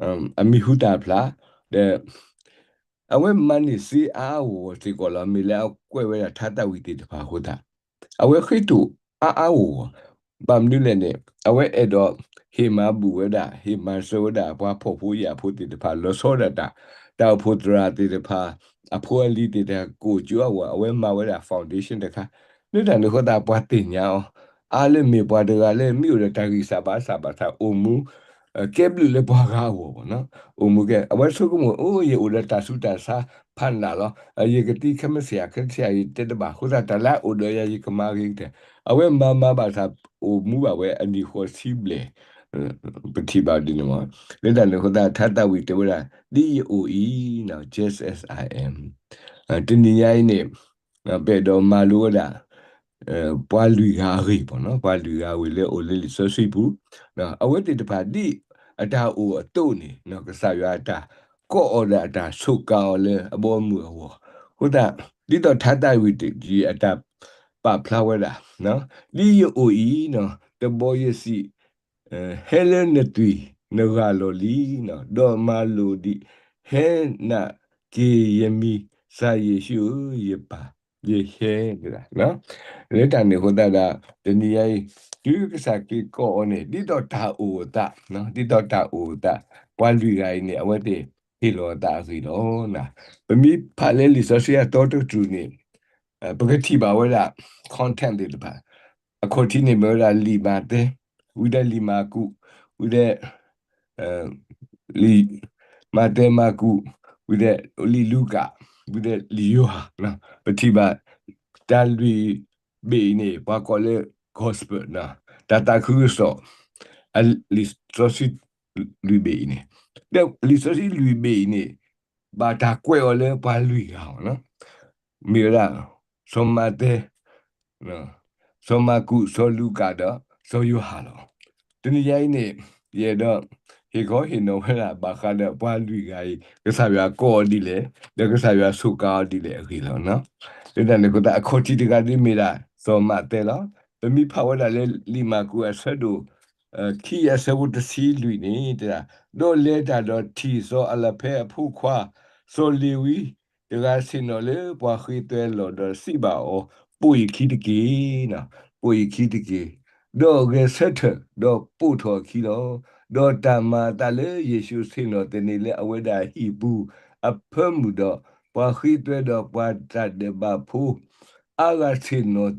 အမံၤဟူသၣ်ဖျါ, ဒီး အဝဲမၤန့ၢ်စ့အါအါဂီၢ်ဂီၢ်စ့ၢ်ကီးလီၤ. မ့ၢ်လၢအကွဲးဝဲဒၣ်ထါသၣ်ဝံၤသ့ၣ်တဖၣ်အဃိသတး, အဝဲဃ့တိၣ်အါအါဂီၢ်ဂီၢ်, ဘၣ်မနုၤလဲၣ်န့ၣ် အဝဲအဲၣ်ဒိးဟ့ၣ်မၤဘူၣ်ဝဲဒၣ် ဟ့ၣ်မၤစၢၤဝဲဒၣ်ပှၤဖှီၣ်ဖိယာ်ဖိသ့ၣ်တဖၣ် လီၤဆီဒၣ်တၢ်, တၢ်အိၣ်ဖှိၣ်သရၣ်သ့ၣ်တဖၣ် အဖိအလံၤသ့ၣ်တဖၣ် ကိၣ်ကၠိအဂီၢ် အဝဲမၤဝဲဒၣ် foundation တခါ, လၢတၢ်န့ၣ်အဃိသတး ပှၤသ့ၣ်ညါအီၤ အါလၢမ့ၢ်ပှၤတဂၤလၢမ့ၢ်အိၣ်ဒီးတၢ်ဂံၢ်စၢ်ဘါစၢ်ဘၣ်ဆၣ်အိၣ်မူ ကဲဘျုးလၢပှၤဂၤအဂီၢ်ဘၣ်နီၤ, အိၣ်မူကဲ အဝဲဆိကမိၣ် အိၣ် ယအိၣ်ဒီးတၢ်ဆူးတၢ်ဆါဖးနးလီၤ, ယကသံခဲမုၢ်ဆ့ၣ် ခဲမုၢ်ဆ့ၣ် ယတဲတဘၣ်အဃိသတး တၢ်လၢအအိၣ်ဒီးယၤ ယကမၤဂ့ၤကတၢၢ်, အဝဲမၤမၤဘၣ်ဆၣ် အိၣ်မူဘၣ်ဝဲအနံၣ်ဃိးဆံဘျဲၣ်, ပထံၣ်ဘၣ်ဒ်န့ၣ်မး, လၢတၢ်န့ၣ်အဃိသတး ထါသၣ်ဝံၤတဲဝဲဒၣ် ဒ်ယအိၣ်အံၤနီၤ just as I am, တနံၤညါအံၤန့ၣ် ပအဲၣ်ဒိးမၤလိဝဲဒၣ် ပှၤလွံၢ်ဂၤအဂ့ၢ်ဘၣ်နီၤ, ပှၤလွံၢ်ဂၤအဂ့ၢ်လၢအိၣ်လၢလံာ်စီဆှံပူၤ, အဝဲသ့ၣ်တဖၣ် ဒ်အတၢ်အိၣ်အသိးန့ၣ် ကစၢ်ယွၤအတၢ်ကိးအီၤဒီးအတၢ်ဆိးကါအီၤလၢအဘီအမုၢ်အဂီၢ်, အဃိသတး ဒ်သိးထါသၣ်ဝံၤတယံၤအတၢ်ပာ်ဖျါဝဲဒၣ်, ဒ်ယအိၣ်အံၤနီၤ တဘီယစံး ဟဲလၢနသွံၣ်နဂၢ်လီၢ်လံ, ဒီးမၤလိာ်ဒံး, ဟဲနာ်က့ၤယမံၤ ကစၢ်ယ့ၣ်ၡူးဧၢ, ယပၢ်, ယဟဲ, လၢတၢ်န့ၣ်အဃိသတးဒီး တနံၤညါအံၤ တုၤကစၢ်ခရံာ်ကိးအီၤန့ၣ် ဒ်သိးတၢ်အိၣ်အသး, ဒ်သိးတၢ်အိၣ်အသး ပှၤလွံၢ်ဂၤအံၤန့ၣ် အဝဲသ့ၣ်ဟ့ၣ်လီၤအသးအဂ့ၢ်လီၤ. ပမ့ၢ်ဖးလၢလံာ်စီဆှံအသီတကတြူၢ်န့ၣ် ပကထံၣ်ဘၣ်ဝဲဒၣ် content သ့ၣ်တဖၣ်, အခီၣ်ထံးန့ၣ်မ့ၢ်ဝဲဒၣ်လံာ်မးသဲ, ဝံၤဒီးလံာ်မၢ်ကူး, ဝံၤဒီး လံာ်မးသဲမၢ်ကူး, ဝံၤဒီးလံာ်လူၤကၣ်, ဝံၤဒီးလံာ်ယိၤဟၣ်, ပထံၣ်ဘၣ် တၢ်လွံၢ်ဘ့ၣ်အံၤန့ၣ် ပှၤကိးလၢ gospel တၢ်သးခုကစီၣ် အလံာ်စီဆှံလွံၢ်ဘ့ၣ်အံၤန့ၣ်, ဒီးလံာ်စီဆှံလွံၢ်ဘ့ၣ်အံၤန့ၣ် ဘၣ်တၢ်ကွဲးအီၤလၢပှၤလွံၢ်ဂၤအီၤ, မ့ၢ်ဝဲဒၣ် စီၤမးသဲ စီၤမၢ်ကူး, စီၤလူၤကၣ်ဒီး စီၤယိၤဟၣ်လီၤ. တနံၤညါအံၤန့ၣ် ယအဲၣ်ဒိးဟ့ၣ်ခီဟ့ၣ်နီၤဝဲဒၣ် ဘၣ်ဃးဒီးပှၤလွံၢ်ဂၤအံၤ ကစၢ်ယွၤကိးအီၤဒ်လဲၣ်, ဒီးကစၢ်ယွၤဆိးကါအီၤဒ်လဲၣ်အဂ့ၢ်လီၤ. လၢတၢ်န့ၣ်အဃိသတး အခီၣ်ထံးတဂၤဒ်မ့ၢ်ဒၣ် စီၤမးသဲလီၤ. ပမ့ၢ်ဖးဝဲဒၣ်လၢလံာ်မၢ်ကူးအဆၢဒိၣ် ခံအဆၢဖိတဆံလွံၢ်န့ၣ် တဲဒၣ်, ဒီးလဲၤတၢ်ဒီးထံၣ်စီၤအၤလဖဲအဖိခွါ စီၤလ့ၤဝံ တဂၤဆ့ၣ်နီၤလၢပှၤဃ့သွဲလီၢ်ဒီးစံးဘၣ်အီၤ, ပိာ်ယခံတက့ၢ်, ပိာ်ယခံတက့ၢ်, ဒီးဂဲၤဆၢထၢၣ် ဒီးပိာ်ထီၣ်အခံလီၤ. ဒီးတၢ်မၤအသးလၢယ့ၣ်ၡူးဆ့ၣ်နီၤသန့ၤလၢအဝဲဒၣ်အဟံၣ်ပူၤအဖၢမုၢ်ဒီး ပှၤဃ့သွဲဒီးပှၤတၢ်ဒဲးဘးဖိ အါဂၤဆ့ၣ်နီၤ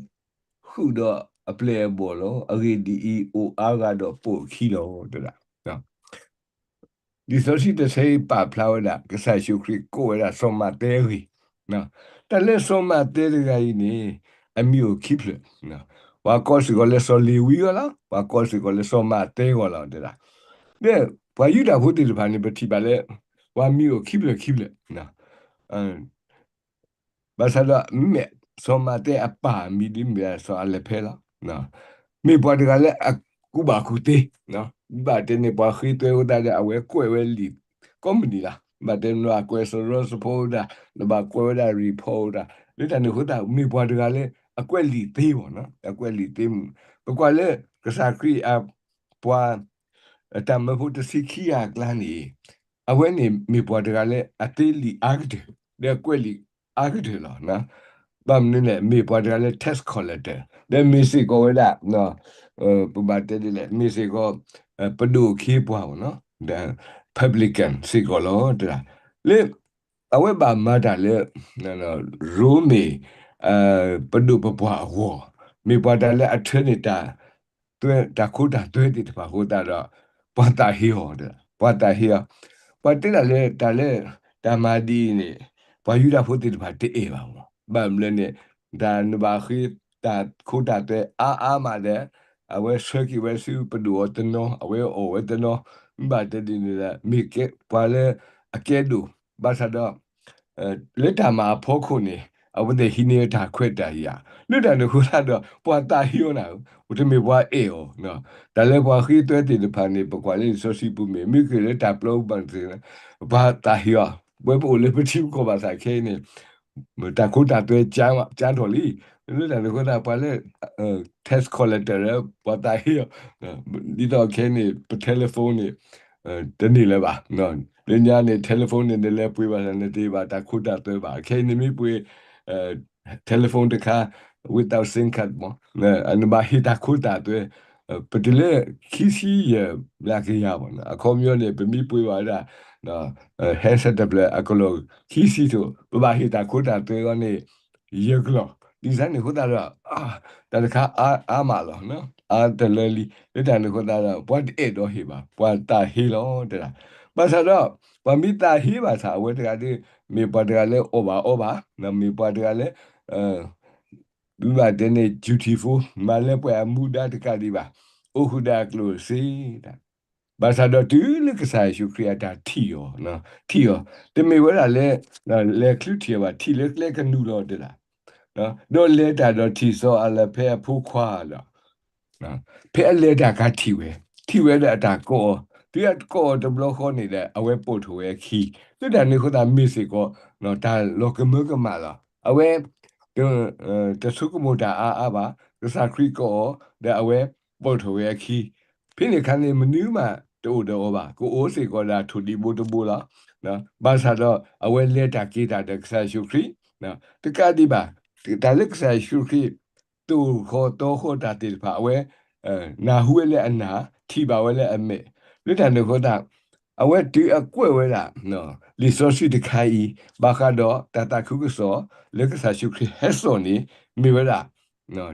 ဃုာ်ဒီးအပျဲၢ်အဘီၣ်လီၤ. အဂ့ၢ်ဒ်အံၤ, အိၣ်အါဂၤဒီးပိာ်အခံလီၤ တဲဒၣ်. လံာ်စီဆှံတဆၢအံၤပာ်ဖျါဝဲဒၣ် ကစၢ်ယ့ၣ်ၡူးခရံာ်ကိးဝဲဒၣ်စီၤမးသဲအဂ့ၢ်, တၢ်လၢစီၤမးသဲတဂၤအံၤန့ၣ် အမံၤအိၣ်ခံဖျၢၣ်, ပှၤကိးစ့ၢ်ကီးလၢစီၤလ့ၤဝံအဂီၢ်လီၤ, ပှၤကိးစ့ၢ်ကီးလၢစီၤမးသဲအဂီၢ်လီၤ တဲဒၣ်. ဒီးပှၤယူဒၤဖိသ့ၣ်တဖၣ်န့ၣ် ပထံၣ်ဘၣ်လၢ ပှၤမံၤအိၣ်ခံဖျၢၣ်ခံဖျၢၣ် ဘၣ်ဆၣ်ဒီး မ့ၢ်စီၤမးသဲအပၢ်အမံၤဒ်မ့ၢ်ဒၣ်စီၤအၤလဖဲလီၤ. မ့ၢ်ပှၤတဂၤလၢအကူၣ်ဘၣ်ကူၣ်သ့, ဘၣ်တဲန့ၣ် ပှၤဃ့သွဲအဃိသတးဒီး အဝဲကွဲးဝဲလံာ်ကိးမုၢ်နံၤလီၤ. ဘၣ်တဲန့ၣ် အကွဲးစီၤရီစဖိဝဲဒၣ်, ဒီးဘၣ်ကွဲးဝဲဒၣ် report ဝဲဒၣ်, လၢတၢ်န့ၣ်အဃိသတး မ့ၢ်ပှၤတဂၤလၢအကွဲးလံာ်သ့မး, အကွဲးလံာ်သ့မး. ပကွၢ်လၢကစၢ်ခရံာ်အပှၤ တၢ်မၢဖိတဆံခံဂၤအကျါန့ၣ် အဝဲန့ၣ်မ့ၢ်ပှၤတဂၤလၢအသ့လံာ်အါကတၢၢ်, ဒီးကွဲးလံာ်အါကတၢၢ်လီၤ. ဘၣ်မနုၤလဲၣ်, မ့ၢ်ပှၤတဂၤလၢ tax collector ဒီးမ့ၢ်စ့ၢ်ကီးဝဲဒၣ်, ပဘၣ်တဲဒ်လဲၣ်, မ့ၢ်စ့ၢ်ကီး ပဒိၣ်အခ့အပှၤ, publican စ့ၢ်ကီးလီၤ. လၢအဝဲဘၣ်မၤတၢ်လၢ ရိမ့ၤ ပဒိၣ်ပပှၢ်အဂီၢ်, မ့ၢ်ပှၤတၢ်လၢအထၢန့ၢ်တၢ် တၢ်ခိတၢ်သွဲသ့ၣ်တဖၣ်အဃိသတးဒီး ပှၤသးဟ့အီၤ, ပှၤသးဟ့အီၤ, ပှၤတဲဒၣ်လၢတၢ်လၢ တၢ်မၤဒ်အံၤန့ၣ် ပှၤယူဒၤဖိသ့ၣ်တဖၣ်တအဲၣ်ဘၣ်မး, ဘၣ်မနုၤလဲၣ်န့ၣ် တၢ်နဘၣ်ဃ့တၢ်ခိတၢ်သွဲအါအါမးဒီး အဝဲဆှၢက့ၤဝဲဆူပဒိၣ်အီၤတနီၤ, အဝဲအီၣ်ဝဲတနီၤ, မ့ၢ်ဘၣ်တဲဒ်န့ၣ်ဒီး မ့ၢ်ကဲပှၤလၢအကဲဒိၣ်, ဘၣ်ဆၣ်ဒီး လၢတၢ်မၤအဖီခိၣ်န့ၣ် အဝဲသ့ၣ်ဟံးန့ၢ်တၢ်ခွဲးတၢ်ယာ်, လၢတၢ်န့ၣ်အဃိသတးဒီး ပှၤသးဟ့အီၤနၤ, တမ့ၢ်ပှၤအဲၣ်အီၤ, တၢ်လၢပှၤဃ့သွဲသ့ၣ်တဖၣ်န့ၣ် ပကွၢ်လၢလံာ်စီဆှံပူၤမ့ၢ် မ့ၢ်က့ၤလၢတၢ်ပျီပူၤဘၣ်သ့ၣ်, ပှၤသးဟ့အီၤ, ပဝဲပအိၣ်လၢပထံပကီၢ်ဘၣ်ဆၣ်ခဲအံၤန့ၣ် တၢ်ခိတၢ်သွဲကၠါထီၣ်လံ, လၢတၢ်န့ၣ်အဃိသတး ပှၤလၢ tax collector လၢပှၤသးဟ့အီၤ, ဒ်သိးခဲအံၤန့ၣ် ပ telephone န့ၣ် တန့ၢ်လၢၤဘၣ်. လၢညါန့ၣ် telephone န့ၣ် နလဲၤပှ့ၤဘၣ်သး နတဟ့ၣ်ဘၣ်တၢ်ခိတၢ်သွဲဘၣ်. ခဲအံၤန့ၣ်မ့ၢ်ပှ့ၤ telephone တခါ without SIM card မ့ၢ် နဘၣ်ဟ့ၣ်တၢ်ခိတၢ်သွဲ, ပတုၤလၢခံဆံယဲၢ်ဘျးကယၤဘၣ်. အခီပညီန့ၣ် ပမ့ၢ်ပှ့ၤဘၣ်ဝဲဒၣ် handset တဖျၢၣ်အကလီၢ်ခံဆံထိၣ် ပဘၣ်ဟ့ၣ်တၢ်ခိတၢ်သွဲအဂီၢ်န့ၣ် ယဲၢ်ကလီၢ်. ဒ်န့ၣ်အဃိသတးဒီး တၢ်တခါအါမးလီၤ. အါတလၢလံ. လၢတၢ်န့ၣ်အဃိသတးဒီး ပှၤတအဲၣ်ဒိးဟ့ၣ်ဘၣ်, ပှၤသးဟ့လီၤတဲဒၣ်. ဘၣ်ဆၣ်ဒီး ပှၤမ့ၢ်သးဟ့ဘၣ်ဆၣ် အဝဲတဂၤဒီး မ့ၢ်ပှၤတဂၤလၢအီၣ်ဘၣ်အီဘၣ်, မ့ၢ်ပှၤတဂၤလၢ သုဘၣ်တဲန့ၣ် dutiful မၤလၢပှဲၤအမူဒါတကးဒံးဘၣ်, အိၣ်ဃုာ်ဒီးအကျိၣ်စ့ဒၣ်. ဘၣ်ဆၣ်ဒီးတုၤလၢကစၢ်ယ့ၣ်ၡူးခရံာ်အတၢ်ထံၣ်အီၤ, ထံၣ်အီၤ, တမ့ၢ်ဝဲဒၣ်လၢ လဲၤချုးထံၣ်အီၤဘၣ်, ထံၣ်လၢကျဲကနူၤလီၤတဲဒၣ်. ဒီးလဲၤတၢ်ဒီးထံၣ်စီၤအၤလးဖဲအဖိခွါဒီး ဖဲအလဲၤတၢ်အခါထံၣ်ဝဲ, ထံၣ်ဝဲဒီးအတၢ်ကိးအီၤ, တုၤအကိးအီၤတဘျီဃီန့ၣ်ဒီး အဝဲပိာ်ထီၣ်ဝဲအခံ, လၢတၢ်န့ၣ်အဃိသတးမ့ၢ်စ့ၢ်ကီး တၢ်လီၤကမၢကမၣ်လီၤ. အဝဲ တဆိကမိၣ်တၢ်အါအါဘၣ်, ကစၢ်ခရံာ်ကိးအီၤ ဒီးအဝဲပိာ်ထီၣ်ဝဲအခံ, ဖဲန့ၣ်အခါန့ၣ် မနုၤမးတအိၣ်ဒီးအီၤဘၣ်, ကအိၣ်စ့ၢ်ကီးဒီးထိၣ်ဒံးဘိတဘိလီၤ. ဘၣ်ဆၣ်ဒီး အဝဲလဲၤတၢ်က့ၤတၢ်ဒီးကစၢ်ယ့ၣ်ၡူးခရံာ်, တကးဒံးဘၣ်, တၢ်လၢကစၢ်ယ့ၣ်ၡူးခရံာ် သိၣ်ဃီၤသီဃီၤတၢ်သ့ၣ်တဖၣ် အဝဲ နၢ်ဟူဝဲလၢအနၢ်, ထံၣ်ဘၣ်ဝဲလၢအမဲာ်, လၢတၢ်န့ၣ်အဃိသတး အဝဲတုၤအကွဲးဝဲဒၣ် လံာ်စီဆှံတခါအံၤ ဘၣ်ဃးဒီးတၢ်သးခုကစီၣ် လၢကစၢ်ယ့ၣ်ၡူးခရံာ်ဟဲစိာ်န့ၣ် မ့ၢ်ဝဲဒၣ်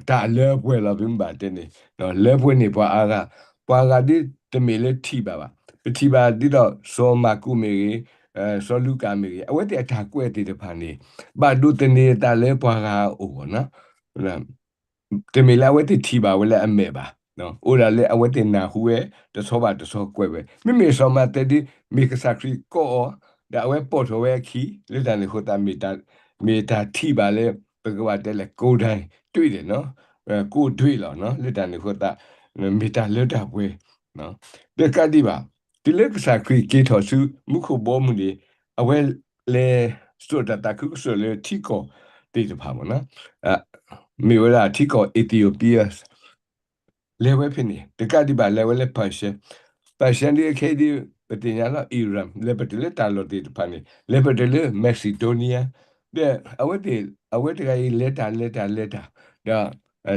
တၢ်အလၢအပှဲၤလီၤ. ပမ့ၢ်ဘၣ်တဲန့ၣ် လၢပှဲၤန့ၣ်ပှၤအါဂၤ, ပှၤဂၤဒ်တမ့ၢ်လၢထံၣ်ဘၣ်ဘၣ်, ပထံၣ်ဘၣ်ဒ်သိးစီၤမၢ်ကူးမ့ၢ်ဂ့ၤ, စီၤလူၤကၣ်မ့ၢ်ဂ့ၤ, အဝဲသ့ၣ်အတၢ်ကွဲးသ့ၣ်တဖၣ်န့ၣ် ဘၣ်ဒိးသန့ၤအသးလၢပှၤဂၤအအိၣ်ဘၣ် တမ့ၢ်လၢအဝဲသ့ၣ်ထံၣ်ဘၣ်ဝဲလၢအမဲာ်ဘၣ်, အိၣ်ဒၣ်လၢအဝဲသ့ၣ်နၢ်ဟူဝဲ တဆီဘၣ်တဆီကွဲးဝဲ, မ့မ့ၢ်စီၤမးသဲဒ် မ့ၢ်ကစၢ်ခရံာ်ကိးအီၤ ဒီးအဝဲပိာ်ထီၣ်ဝဲအခံ, လၢတၢ်န့ၣ်အဃိသတး မ့ၢ်တၢ်ထံၣ်ဘၣ်လၢ ပကဘၣ်တဲလၢ ကိုယ်တိုင်တွေ့တယ်, ကိုယ်တွေ့လီၤ, လၢတၢ်န့ၣ်အဃိသတး မ့ၢ်တၢ်လၢတၢ်ပှဲၤ တကးဒံးဘၣ်, တုၤလၢကစၢ်ခရံာ်က့ၤထီၣ်ဆူမူခိၣ်ဘီမုၢ်န့ၣ် အဝဲလဲၤစိာ်တၢ်သးခုကစီၣ်လၢထံကီၢ်သ့ၣ်တဖၣ်မ့ၢ်နီၤ, မ့ၢ်ဝဲဒၣ်ထံကီၢ် Ethiopia လဲၤဝဲဖဲန့ၣ် တကးဒံးဘၣ် လဲၤဝဲလၢ Persia, Persia ဒ်ခဲအံၤဒ် ပသ့ၣ်ညါလီၤ Iran လဲၤပတုၤလၢတၢ်လီၢ်သ့ၣ်တဖၣ်န့ၣ် လဲၤပတုၤလၢ Macedonia ဒီးအဝဲသ့ၣ် အဝဲတဂၤအံၤလဲၤတၢ်လဲၤတၢ်လဲၤတၢ် ဒီး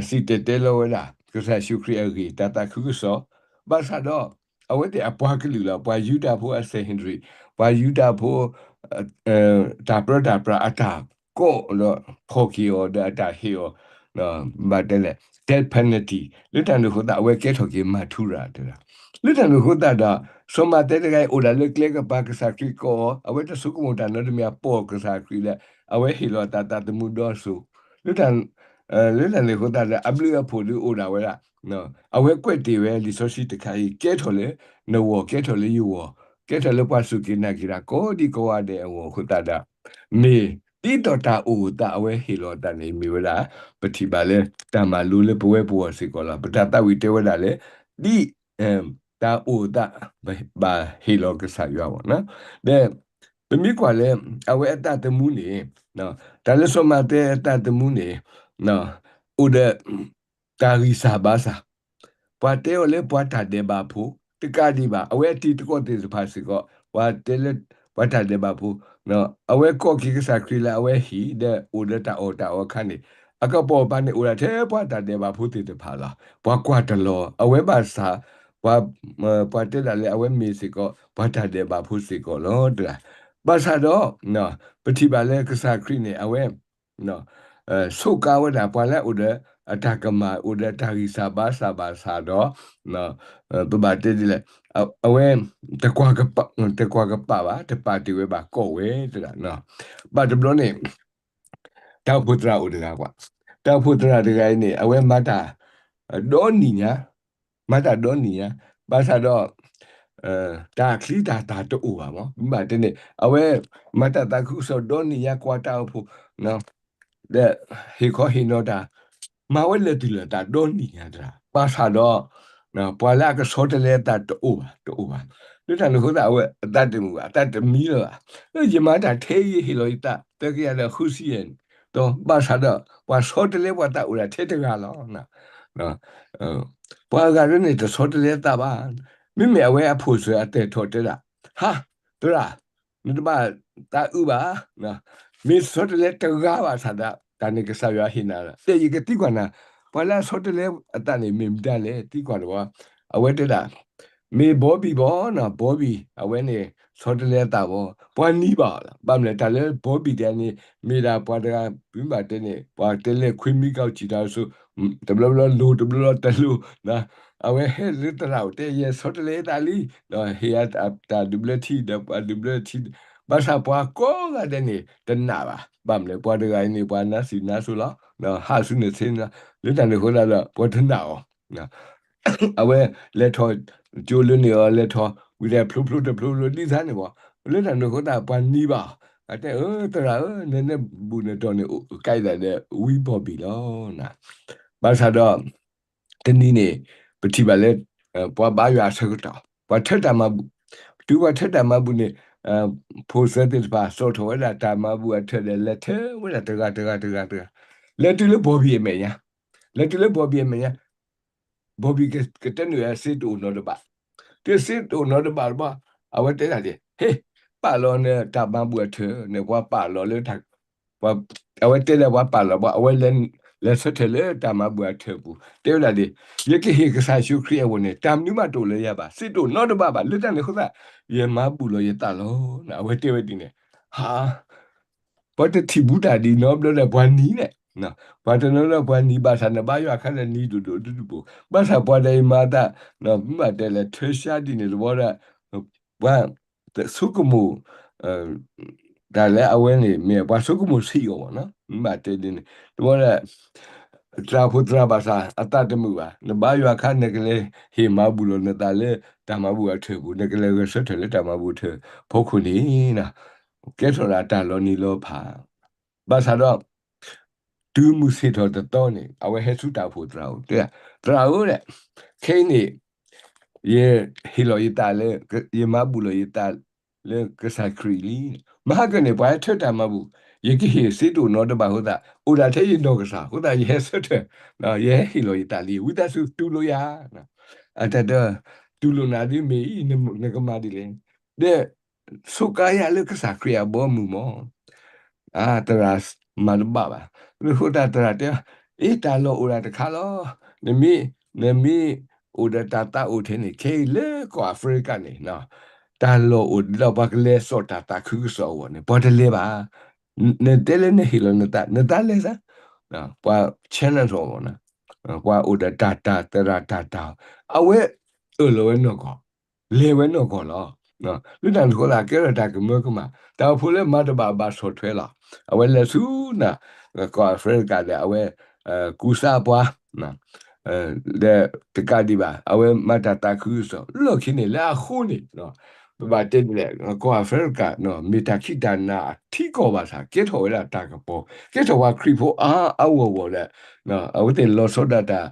စံၣ်တဲၤတဲလီၤဝဲဒၣ် ကစၢ်ယ့ၣ်ၡူးခရံာ်အဂ့ၢ် တၢ်သးခုကစီၣ်, ဘၣ်ဆၣ်ဒီး အဝဲသ့ၣ်အပှၤကလုာ်လီၤ, ပှၤယူဒၤဖိအ Sanhedrin, ပှၤယူဒၤဖိ တၢ်ပြၢတၢ်ပြးအတၢ်ကိးဒီး ဖီၣ်က့ၤအီၤဒီးအတၢ်ဟ့ၣ်အီၤ ဘၣ်တဲလဲၣ် death penalty လၢတၢ်န့ၣ်အဃိသတး အဝဲကဲထီၣ်က့ၤ martyr တဲဒၣ်, လၢတၢ်န့ၣ်အဃိသတးဒီး စီၤမၤသဲတဂၤအံၤအိၣ်ဒၣ်လၢကျဲကပၤ ကစၢ်ခရံာ်ကိးအီၤ အဝဲတဆိကမိၣ်တၢ်နီတမံၤ အပိာ်ကစၢ်ခရံာ်ဒီး အဝဲဟ့ၣ်လီၤအသးသးသမူဒီစိၤ, လၢတၢ် လၢတၢ်န့ၣ်အဃိသတးဒီး အဘျုးအဖှိၣ်ဒုးအိၣ်ဒၣ်ဝဲဒၣ် အဝဲကွဲးတ့ၢ်ဝဲလံာ်စီဆှံတခါအံၤ ကဲထီၣ်လၢနဂီၢ် ကဲထီၣ်လၢယဂီၢ် ကဲထီၣ်လၢပှၤစူၢ်က့ၤနာ်က့ၤတၢ်ကိးဒံကိးဂၤဒဲးအဂီၢ်အဃိသတးဒီး မ့ၢ်ဒ်သိးတၢ်အိၣ်အသးအဝဲဟ့ၣ်လီၤအသးန့ၣ် မ့ၢ်ဝဲဒၣ် ပထံၣ်ဘၣ်လၢတၢ်မၤလိလၢပဝဲပဂီၢ်စ့ၢ်ကီးလီၤ. ပတၢ်သးဝံၣ်တဲဝဲဒၣ်လၢ ဒ် တၢ်အိၣ်အသး ဘၣ်ဟ့ၣ်လီၤကစၢ်ယွၤဘၣ်နီၤ, ဒီး ပမ့ၢ်ကွၢ်လၢ အဝဲအသးသမူန့ၣ် တၢ်လၢစီၤမၤသဲအသးသမူန့ၣ် အိၣ်ဒီး တၢ်ဂံၢ်စၢ်ဘါစၢ်, ပှၤတဲအီၤလၢပှၤတၢ်ဒဲးဘးဖိ တကးဒံးဘၣ် အဝဲအတံၤသကိးသ့ၣ်တဖၣ်စ့ၢ်ကီး ပှၤတဲလၢ ပှၤတၢ်ဒဲးဘးဖိ အဝဲကိးက့ၤကစၢ်ခရံာ်လၢအဝဲဟံၣ် ဒီးအိၣ်ဒီးတၢ်အီၣ်တၢ်အီအခါန့ၣ် အကပိာ်ပၤန့ၣ်အိၣ်ဒၣ်ထဲပှၤတၢ်ဒဲးဘးဖိသ့ၣ်တဖၣ်လီၤ. ပှၤကွၢ်တလီၤ အဝဲဘၣ်ဆၣ် ပှၤ ပှၤတဲဒၣ်လၢအဝဲမ့ၢ်စ့ၢ်ကီး ပှၤတၢ်ဒဲးဘးဖိစ့ၢ်ကီးလီၤတဂၤ, ဘၣ်ဆၣ်ဒီး ပထံၣ်ဘၣ်လၢကစၢ်ခရံာ်န့ၣ် အဝဲ ဆိးကါဝဲဒၣ် ပှၤလၢအအိၣ်ဒီးအတၢ်ကမၣ် အိၣ်ဒီးတၢ်ဂံၢ်စၢ်ဘါစၢ်ဘၣ်ဆၣ်ဒီး ပဘၣ်တဲဒ်လဲၣ် အဝဲ တကွၢ်ကပာ်ဘၣ် တပာ်တ့ၢ်ဝဲဘၣ် ကိးဝဲတဂၤ, ဘၣ်တဘျီန့ၣ် တၢ်အိၣ်ဖှိၣ်သရၣ်အိၣ်တဂၤကွၢ်, တၢ်အိၣ်ဖှိၣ်သရၣ်တဂၤအံၤန့ၣ် အဝဲမၤတၢ် ဒီနံၣ်ညါ, မၤတၢ်ဒီနံၣ်ညါ, ဘၣ်ဆၣ်ဒီး တၢ်ချံတၢ်သၣ်တအိၣ်ဘၣ်မး မ့ၢ်ဘၣ်တဲန့ၣ် အဝဲ မၤတၢ်သးခုကစီၣ်ဒီနံၣ်ညါ ကွၢ်တၢ်အိၣ်ဖှိၣ် ဒီး ဟ့ၣ်ခီဟ့ၣ်နီၤတၢ် မၤဝဲလၢာ်တုၤလၢာ်သးဒီနံၣ်ညါတဂၤ, ဘၣ်ဆၣ်ဒီး ပှၤလၢအကဆီတလဲအသးတအိၣ်ဘၣ် တအိၣ်ဘၣ်, လၢတၢ်န့ၣ်အဃိသတး အဝဲအသးတမုာ်ဘၣ် အသးတမံလၢၤဘၣ်, လၢယမၤတၢ်ထဲအံၤ ယဟ့ၣ်လီၤယသးသၢကယၤဒီးဃုဆံယဲၢ်န့ၣ်, ဒီးဘၣ်ဆၣ်ဒီး ပှၤဆီတလဲပှၤသးအိၣ်ဒၣ်ထဲတဂၤလီၤ. ပှၤဂၤဒ်န့ၣ် တဆီတလဲသးဘၣ်, မ့မ့ၢ်အဝဲအဖိၣ်စၢၤအတဲာ်ထီၣ်တဲဒၣ်, ဟါ, သရၣ်, နတဘၣ်သးအုးဘၣ်, မ့ၢ်ဆီတလဲတဂၤဘၣ်ဆၣ်ဒၣ် တၢ်န့ၣ်ကစၢ်ယွၤဟ့ၣ်နၤလီၤ. တဲယကသံကွၢ်နၤ, ပှၤလၢအဆီတလဲအသးန့ၣ်မ့ၢ်မတၤလဲၣ် သံကွၢ်တဝီ. အဝဲတဲဒၣ်, မ့ၢ်ဘီဘံၣ်ဘီနီၤ, ဘီဘံၣ် အဝဲန့ၣ် ဆီတလဲအသးဘီ, ပှၤနံၤဘၣ်အီၤလီၤ. ဘၣ်မနုၤလဲၣ် တၢ်လၢဘီဘံၣ်တဲန့ၣ် မ့ၢ်ဒၣ်ပှၤတဂၤ ပမ့ၢ်ဘၣ်တဲန့ၣ် ပှၤတဲလဲၣ်ခွ့မံကီၢ်စံၣ်တၢ်အိၣ်ဆိး, တဘျီဘျီလိၤ တဘျီဘျီတလိၤ, အဝဲဟဲလၢသရၣ်အိၣ်တဲ ယဲၢ်ဆီတလဲအသးလံ, ဒီးဟ့ၣ်ယၤတၢ်ဒုးဘျၢထံ ဒီးပှၤဒုးဘျၢထံ, ဘၣ်ဆၣ်ပှၤကိးဂၤဒဲးန့ၣ် တနာ်ဘၣ်. ဘၣ်မနုၤလဲၣ် ပှၤတဂၤအံၤန့ၣ် ပှၤနါစံၣ်နါစိလီၤ, ဟးဆူန့ၣ်ဆ့န့ၣ်လီၤ. လၢတၢ်န့ၣ်အဃိသတးဒီး ပှၤတနာ်အီၤ အဝဲလဲၤထီၣ်ကၠိလၢန့ၣ်အီၤ လဲၤထီၣ်ဝံၤဒီးဖျိဖျိတဖျိဖျိဒ်သိးန့ၣ်ဘၣ်. လၢတၢ်န့ၣ်အဃိသတး ပှၤနံၤဘၣ်အီၤ, အတဲ သရၣ်ဧၢ, နနၢ်ဘူၣ်နတီၢ်န့ၣ် ကဲဒၣ်ဒီးဝံဘီဘံၣ်လီၤ. ဘၣ်ဆၣ်ဒီး တနံၤန့ၣ် ပထံၣ်ဘၣ်လၢ ပှၤဘါယွၤအဆၢကတီၢ် ပှၤထၢတၢ်မၤဘူၣ်, တုၤပှၤထၢတၢ်မၤဘူၣ်န့ၣ် ဖိၣ်စၢၤသ့ၣ်တဖၣ် စိာ်ထီၣ်ဝဲဒၣ်တၢ်မၤဘူၣ်အထၢၣ်ဒီး လဲၤထၢဝဲဒၣ်တဂၤတဂၤတဂၤတဂၤ, လဲၤတုၤလၢဘီဘံၣ်အမဲာ်ညါ, လဲၤတုၤလၢဘီဘံၣ်အမဲာ်ညါ, ဘီဘံၣ်ကတဲနုာ်အစ့တအိၣ်နီတဘ့ၣ်, တုၤစ့တအိၣ်နီတဘ့ၣ်တဘျီ အဝဲတဲဒၣ်ဒ် ဟ့ၣ် ပာ်လီၤနတၢ်မၤဘူၣ်အထၢၣ်န့ၣ် ပှၤပာ်လီၤလၢ အဝဲတဲလၢပှၤပာ်လီၤဘၣ် အဝဲလဲၤဆၢထၢၣ်လၢတၢ်မၤဘူၣ်အထၢၣ်ပူၤ တဲဝဲဒၣ်ဒ် ယကဟ့ၣ်ကစၢ်ယ့ၣ်ၡူးခရံာ်အဂီၢ်န့ၣ် တၢ်မနုၤမးတအိၣ်လၢယၤဘၣ်, စ့တအိၣ်နီတဘ့ၣ်ဘၣ်, လၢတၢ်န့ၣ်အဃိသတး ယမၤဘူၣ်လီၤယသးလီၤ. အဝဲတဲဝဲဒ်န့ၣ်, ဟါ ပှၤတထံၣ်ဘူးတၢ်ဒ်နီတဘျီဒီးပှၤနံၤန့ၣ်, ပှၤတနီၤနီၤပှၤနံၤ ဘၣ်ဆၣ်နဘါယွၤအခါဒီးနံၤဒိၣ်ဒိၣ်ဒိၣ်ဒိၣ်, ဘၣ်ဆၣ်ပှၤဒီးအံၤမၤသး မ့ၢ်ဘၣ်တဲလဲၣ် ထၢဆှါဒ်န့ၣ်တဘျီဒီး ပှၤဆိကမိၣ် တၢ်လၢအဝဲန့ၣ် မ့ၢ်ပှၤဆိကမိၣ်ဆံးအီၤဘၣ်နီၤ, မ့ၢ်ဘၣ်တဲဒ်န့ၣ် တဘျီဒီး သရၣ်ဖိသရၣ်ဘၣ်ဆၣ် အသးတမုာ်ဘၣ်, နဘါယွၤအခါ နကလဲၤဟ့ၣ်မၤဘူၣ်လီၤနသးလၢတၢ်မၤဘူၣ်အထၢၣ်ပူၤ, နကလဲၤဂဲၤဆၢထၢၣ်လၢတၢ်မၤဘူၣ်အထၢၣ်ဖီခိၣ်န့ၣ် ကဲထီၣ်ဒၣ်တၢ်လီၤနံၤလီၤဖး ဘၣ်ဆၣ်ဒီး တုၤမုၢ်ဆ့ၣ်ထီၣ်တသီန့ၣ် အဝဲဟဲဆူတၢ်အိၣ်ဖှိၣ်သရၣ်အိၣ် တဲ သရၣ်ဧၢ, ခဲအံၤန့ၣ် ယဟ့ၣ်လီၤယသးလၢ ယမၤဘူၣ်လီၤယသးလၢကစၢ်ခရံာ်လံ. မဟါကန့ၣ် ပှၤဟဲထၢတၢ်မၤဘူၣ်, ယကဟ့ၣ်စ့တအိၣ်နီတဘ့ၣ်အဃိသတး အိၣ်ဒၣ်ထဲယနီၢ်ကစၢ်အဃိသတး ယဟဲဆၢထၢၣ်, ယဟဲဟ့ၣ်လီၤယသးလံ, ဝံသးစူၤတူၢ်လိာ်ယၤ အတၢ်တ တူၢ်လိာ်နၤဒ်မ့ၢ်အံၤ နကမၤဒ်လဲၣ်, ဒီး ဆိးကါယၤလၢကစၢ်ခရံာ်အဘီအမုၢ်မး, အသရၣ်မၤတဘၣ်ဘၣ်. အဃိသတးသရၣ်တဲ, အ့ တၢ်လီၢ်အိၣ်ဒၣ်တခါလီၤ. နမ့ၢ်, နမ့ၢ်အိၣ်ဒီးတၢ်သးအိၣ်ထဲန့ၣ် ခဲအံၤလၢကီၢ်အဖရံကၤန့ၣ် တၢ်လီၢ်အိၣ်ဒီးပှၤကလဲၤစိာ်တၢ်သးခုကစီၣ်အဂီၢ်န့ၣ် ပှၤတလဲၤဘၣ်. နတဲလၢနဟ့ၣ်လီၤနသး, နသးလဲၤသး, ပှၤ challenge အီၤ, ပှၤအိၣ်ဒီးတၢ်တၢ်သရၣ်တၢ်တၢ်, အဝဲအၢၣ်လီၤဝဲနီၢ်ကီၢ်, လဲၤဝဲနီၢ်ကီၢ်လီၤ. လၢတၢ်န့ၣ်အဃိသတး ကဲထီၣ်တၢ်ကမၢကမၣ်, တၢ်အိၣ်ဖှိၣ်လၢမၤတဘၣ်ဘၣ်ဆီၣ်ထွဲလီၤ. အဝဲလဲၤဆူနၤ ကီၢ်အဖရံကၤဒီး အဝဲ ကူစါပှၤ ဒီးတကးဒံးဘၣ် အဝဲမၤတၢ်သးခုကစီၣ် လီၢ်ခံန့ၣ် လၢအဃိန့ၣ် ပဘၣ်တဲဒ်လဲၣ် ကီၢ်အဖရံကၤ မ့ၢ်တၢ်ခံးတၢ်နၤအထံကီၢ်ဘၣ်ဆၣ် ကဲထီၣ်ဝဲဒၣ်တၢ်ကပီၤ ကဲထီၣ်ပှၤခရံာ်ဖိအါအါဂီၢ်ဂီၢ်ဒီး အဝဲသ့ၣ်လီၤဆီဒၣ်တၢ်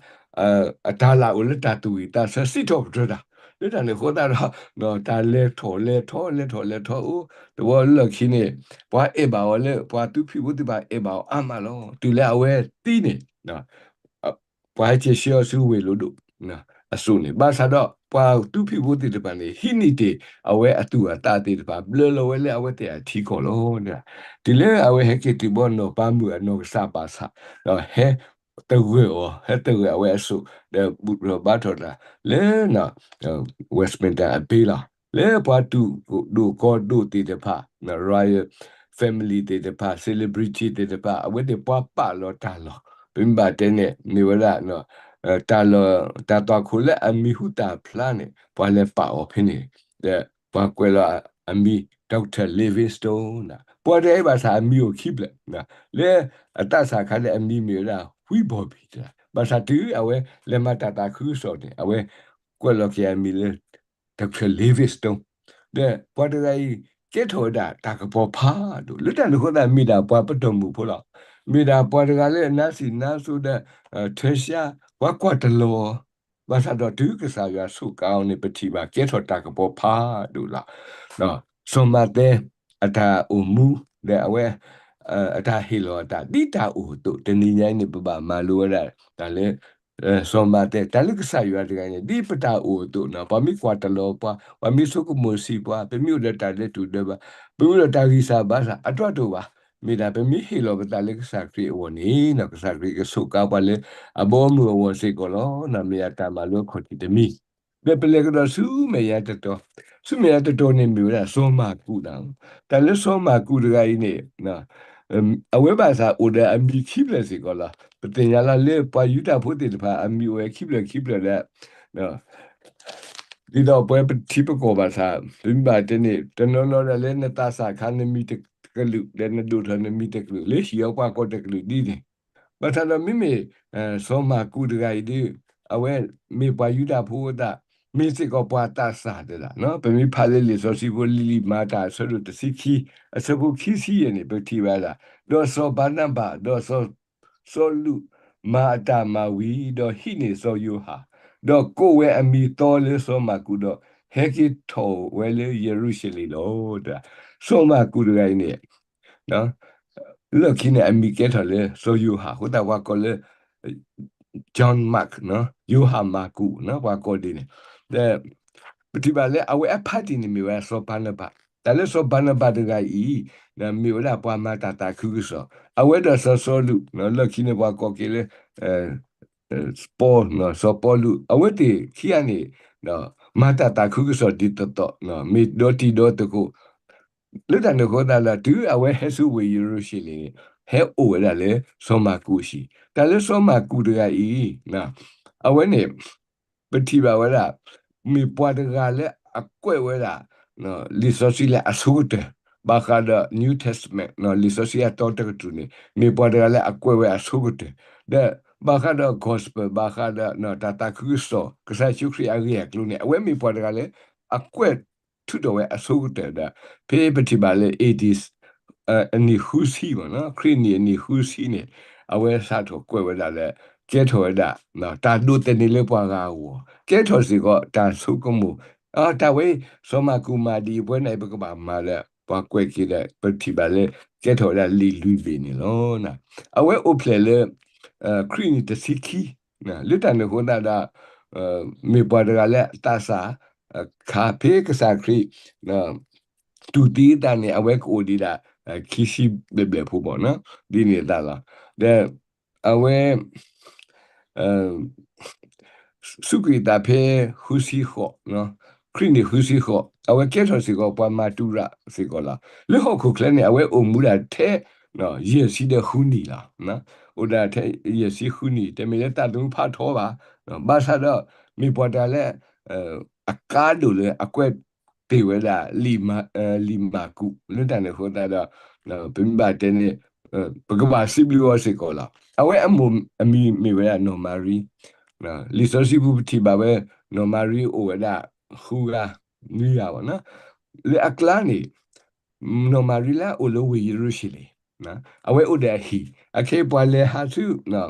အတၢ်လၢအိၣ်လၢတၢ်သူၣ်ဝံၣ်သးဆၢ စံးထီၣ်ပတြၢၤတၢ်. လၢတၢ်န့ၣ်အဃိသတးဒီး တၢ်လဲၤထီၣ်လဲၤထီလဲၤထီၣ်လဲၤထီအိၣ် တဝီလၢခံန့ၣ် ပှၤအဲၣ်ဘၣ်အီၤလၢ ပှၤသူဖံးဖိသ့ၣ်တဖၣ်အဲၣ်ဘၣ်အီၤအါမးလီၤ. တုၤလၢအဝဲသံန့ၣ် ပှၤဟဲက့ၤဆှၢအီၤဆူဝ့ၢ်လိၤဒိၣ်အစိၣ်န့ၣ် ဘၣ်ဆၣ်ဒီး ပှၤသူဖံးဖိသ့ၣ်တဖၣ်န့ၣ် ဟံးန့ၢ်တ့ၢ်အဝဲအသူၣ်အသးသ့ၣ်တဖၣ် ဘျၢလီၤဝဲလၢအဝဲသ့ၣ်အထံကီၢ်လီၤ. တုၤလၢအဝဲဟဲက့ၤတုၤဘီနီၢ်ပၤမုၣ်အနီၢ်ကစၢ်ဘၣ်ဆၣ် ဟဲသဂၢၢ်အီၤ ဟဲသဂၢၢ်အဝဲအစိၣ် ဒီးဘူၣ်ထီၣ်ဘါထီၣ်တၢ်လၢ Westminster အဘ့ၣ်လီၤ. လၢပှၤသူၣ်ဒိၣ်ကီၢ်ဒိၣ်သ့ၣ်တဖၣ် royal family သ့ၣ်တဖၣ် celebrity သ့ၣ်တဖၣ် အဝဲသ့ၣ်ပှၤပာ်လီၤတၢ်လီၢ် ပမ့ၢ်ဘၣ်တဲန့ၣ် မ့ၢ်ဝဲဒၣ် တၢ်လီၢ် တၢ်သွၣ်ခိၣ်လၢအမံၤဟူသၣ်ဖျါန့ၣ် ပှၤလဲၤပာ်အီၤဖဲန့ၣ် ဒီးပှၤကွဲးလီၤအမံၤ Doctor Livingstone ပှၤတဂၤအံၤဘၣ်ဆၣ်အမံၤအိၣ်ခံဖျၢၣ် လၢအသးစၢ်ခါဒီးအမံၤမ့ၢ်ဝဲဒၣ် ဝံဘီဘံၣ် ဘၣ်ဆၣ်တုၤအဝဲလဲၤမၤတၢ်သးခုကစီၣ်န့ၣ် အဝဲကွဲးလီၤက့ၤအမံၤလၢ Doctor Livingstone ဒီးပှၤတဂၤအံၤ ကဲထီၣ်ဝဲဒၣ်တၢ်ကပီၤဖးဒိၣ် လၢတၢ်န့ၣ်အဃိသတး မ့ၢ်ဒၣ်ပှၤပတီၢ်မုၢ်ဖိလီၤ. မ့ၢ်ဒၣ်ပှၤတဂၤလၢအနါစံၣ်နါစိဒီး ထၢဆှါ ပှၤကွၢ်တလီၤ ဘၣ်ဆၣ်ဒီးတုၤကစၢ်ယွၤဆိၣ်ကါအီၤန့ၣ် ပထံၣ်ဘၣ်ကဲထီၣ်တၢ်ကပီၤဖးဒိၣ်လီၤ. စီၤမၤသဲ အတၢ်အိၣ်မူ ဒီးအဝဲ အတၢ်ဟ့ၣ်လီၤအသး ဒ်တၢ်အိၣ်အသိး တနံၤညါအံၤန့ၣ် ပဘၣ်မၤလိဝဲဒၣ်တၢ်လၢ စီၤမၤတဲ တၢ်လၢကစၢ်ယွၤတဂၤန့ၣ် ဒ်ပတၢ်အိၣ်အသိးနီၤ ပှၤမ့ၢ်ကွၢ်တလီၤပှၤ, ပှၤမ့ၢ်ဆိကမိၣ်ဆံးပှၤ, ပမ့ၢ်အိၣ်ဒီးတၢ်ဒဲးတူၢ်ဒဲးဘး, ပမ့ၢ်အိၣ်ဒီးတၢ်ဂံၢ်စၢ်ဘါစၢ် အတၢ်တိာ်ဘၣ်. မ့ၢ်ဒၣ်ပမ့ၢ်ဟ့ၣ်လီၤပသးလၢကစၢ်ခရံာ်အဂီၢ်န့ၣ်နီၤ ကစၢ်ခရံာ်ကဆိးကါပှၤလၢအဘီအမုၢ်အဂီၢ်စ့ၢ်ကီးလီၤ. မ့ၢ်အတၢ်မၤလိအခီၣ်ထံးတမံၤ ဒီးပလဲၤကဒီးဆူမဲာ်ညါတတီၤ, ဆူမဲာ်ညါတတီၤန့ၣ်မ့ၢ်ဝဲဒၣ်စီၤမၢ်ကူးနီၤ. တၢ်လၢစီၤမၢ်ကူးတဂၤအံၤန့ၣ် အဝဲဘၣ်သးအိၣ်ဒီးအမံၤခံဖျၢၣ်စ့ၢ်ကီးလီၤ. ပသ့ၣ်ညါလီၤလၢပှၤယူဒၤဖိသ့ၣ်တဖၣ် အမံၤအိၣ်ဝဲခံဖျၢၣ်ခံဖျၢၣ်ဒီး ဒ်သိးပဝဲပထံပကီၢ်ဘၣ်ဆၣ် ပမ့ၢ်ဘၣ်တဲန့ၣ် တနီၤနီၤဒၣ်လၢနသးစၢ်ခါနမံၤတကလုာ် ဒီးနဒိၣ်ထီၣ်နမံၤတကလုာ် လၢဟံၣ်အီၤပှၤကိးတကလုာ်ဒ်န့ၣ်. ဘၣ်ဆၣ်ဒီးမ့မ့ၢ် စီၤမၢ်ကူးတဂၤအံၤဒီး အဝဲမ့ၢ်ပှၤယူဒၤဖိအသး မ့ၢ်စ့ၢ်ကီးပှၤသးစၢ်တဒၣ်နီၤ. ပမ့ၢ်ဖးလၢလံာ်စီဆှံဖိလံာ်လံာ်မၤတၢ်အဆၢဒိၣ်တဆံခံ အဆၢဖိခံဆံယဲၢ်န့ၣ် ပထံၣ်ဘၣ်ဒၣ် ဒီးစီၤဘၤနဘၤ ဒီးစီၤ စီလူး မၤအတၢ်မၤဝံၤ ဒီးဟံးန့ၢ်စီၤယိၤဟၣ်, ဒီးကိးဝဲအမံၤသီလၢစီၤမၢ်ကူး ဒီးဟဲက့ၤထီၣ်ဝဲလၢယရူၤၡလ့ၣ်လီၤ. စီၤမၢ်ကူးတဂၤအံၤန့ၣ် လၢခံန့ၣ် အမံၤကဲထီၣ်လၢစီၤယိၤဟၣ် အဃိသတးပှၤကိးလၢ John Mark ယိၤဟၣ်မၢ်ကူး ပှၤကိးဒ်န့ၣ်. ဒီး ပထံၣ်ဘၣ်လၢအဝဲအဖါတံၢ်န့ၣ်မ့ၢ်ဝဲစီၤဘၤနဘၤ, တၢ်လၢစီၤဘၤနဘၤတဂၤအံၤ မ့ၢ်ဝဲဒၣ်ပှၤမၤတၢ်သးခုကစီၣ်, အဝဲဒီးစီၤစီလူး လၢခံန့ၣ်ပှၤကိးက့ၤလၢ ပီ, စီၤပီလူး အဝဲသ့ၣ်ခံဂၤန့ၣ် မၤတၢ်သးခုကစီၣ်ဒ်သိးသိး မ့ၢ်ဒီတံၤဒီသကိး လၢတၢ်န့ၣ်အဃိသတးဒီး တုၤအဝဲဟဲဆူဝ့ၢ်ယရူၤၡလ့ၣ်န့ၣ် ဟဲအိၣ်ဝဲဒၣ်လၢစီၤမၢ်ကူးအဟံၣ်, တၢ်လၢစီၤမၢ်ကူးတဂၤအံၤ အဝဲန့ၣ် ပထံၣ်ဘၣ်ဝဲဒၣ် မ့ၢ်ပှၤတဂၤလၢအကွဲးဝဲဒၣ် လံာ်စီဆှံလၢအဆိကတၢၢ်, ဘၣ်ဃးဒီး New Testament လံာ်စီဆှံအသီတကတြူၢ်န့ၣ် မ့ၢ်ပှၤတဂၤလၢအကွဲးဝဲအဆိကတၢၢ်, ဒီးဘၣ်ဃးဒီး gospel ဘၣ်ဃးဒီး တၢ်သးခုကစီၣ် ကစၢ်ယ့ၣ်ၡူးခရံာ်အဂ့ၢ်အကျိၤန့ၣ် အဝဲမ့ၢ်ပှၤတဂၤလၢအကွဲးထုးထီၣ်ဝဲအဆိကတၢၢ်ဒီး ဖဲပထံၣ်ဘၣ်လၢ A D အနံၣ်ဃုဆံမ့ၢ်နီၤ ခရံာ်နံၣ်အနံၣ်ဃုဆံန့ၣ် အဝဲစးထီၣ်ကွဲးဝဲဒၣ်လၢ ကဲထီၣ်ဝဲဒၣ် တၢ်ဒိးသန့ၤလၢပှၤဂၤအဂီၢ် ကဲထီၣ်စ့ၢ်ကီးတၢ်ဆိကမိၣ်, တၢ်ဝဲအံၤ စီၤမၢ်ကူးမၤဒ်အံၤ ပဝဲန့ၣ်ပကဘၣ်မၤဒီး ပှၤကွဲးက့ၤဒီး ပထံၣ်ဘၣ်လၢ ကဲထီၣ်ဝဲဒၣ်လံာ်လွံၢ်ဘ့ၣ်န့ၣ်လီၤ. အဝဲအိၣ်ဖျဲၣ်လၢ ခရံာ်နံၣ်တဆံခံ လၢတၢ်န့ၣ်အဃိသတးဒီး မ့ၢ်ပှၤတဂၤလၢအသးစၢ် ခါဖဲကစၢ်ခရံာ် တူၢ်သံအသးန့ၣ် အဝဲကအိၣ်ဒံးဒၣ် ခံဆံဘျဲၣ်ဘျဲၣ်ဖိဘၣ်နီၤ ဒ်န့ၣ်အသိးလီၤ. ဒီး အဝဲ စူးကွံာ်အသးဖဲဃုဆံဃိး, ခရံာ်နံၣ်ဃုဆံဃိး အဝဲကဲထီၣ်စ့ၢ်ကီးပှၤမၤတူၢ်ရၣ်စ့ၢ်ကီးလီၤ. လၢဟီၣ်ခိၣ်ချၢန့ၣ် အဝဲအိၣ်မူဒၣ်ထဲ ယဲၢ်ဆံဒီးဃုနံၣ်လီၤ. အိၣ်ဒၣ်ထဲယဲၢ်ဆံဃုနံၣ် တမ့ၢ်လၢသးသမူဖးထီဘၣ်, ဘၣ်ဆၣ်ဒီး မ့ၢ်ပှၤတဂၤလၢ အကါဒိၣ်လၢအကွဲးတ့ၢ်ဝဲဒၣ် လံာ်မၤကူး လၢတၢ်န့ၣ်အဃိသတးဒီး ပမ့ၢ်ဘၣ်တဲန့ၣ် ပကဘၣ်စံးဘျုးအီၤစ့ၢ်ကီးလီၤ. အဝဲအမိၢ်အမံၤမ့ၢ်ဝဲဒၣ်နီၢ်မၤရံ, လံာ်စီဆှံပူၤပထံၣ်ဘၣ်ဝဲ နီၢ်မၤရံအိၣ်ဝဲဒၣ် ဃုဂၤ နွံဂၤဘၣ်နီၤ. လၢအကျါန့ၣ် နီၢ်မၤရံလၢအအိၣ်လၢဝ့ၢ်ယရူၤၡလ့ၣ် အဝဲအိၣ်ဒီးအဟံၣ်, အခဲအံၤပှၤလဲၤဟးဆူ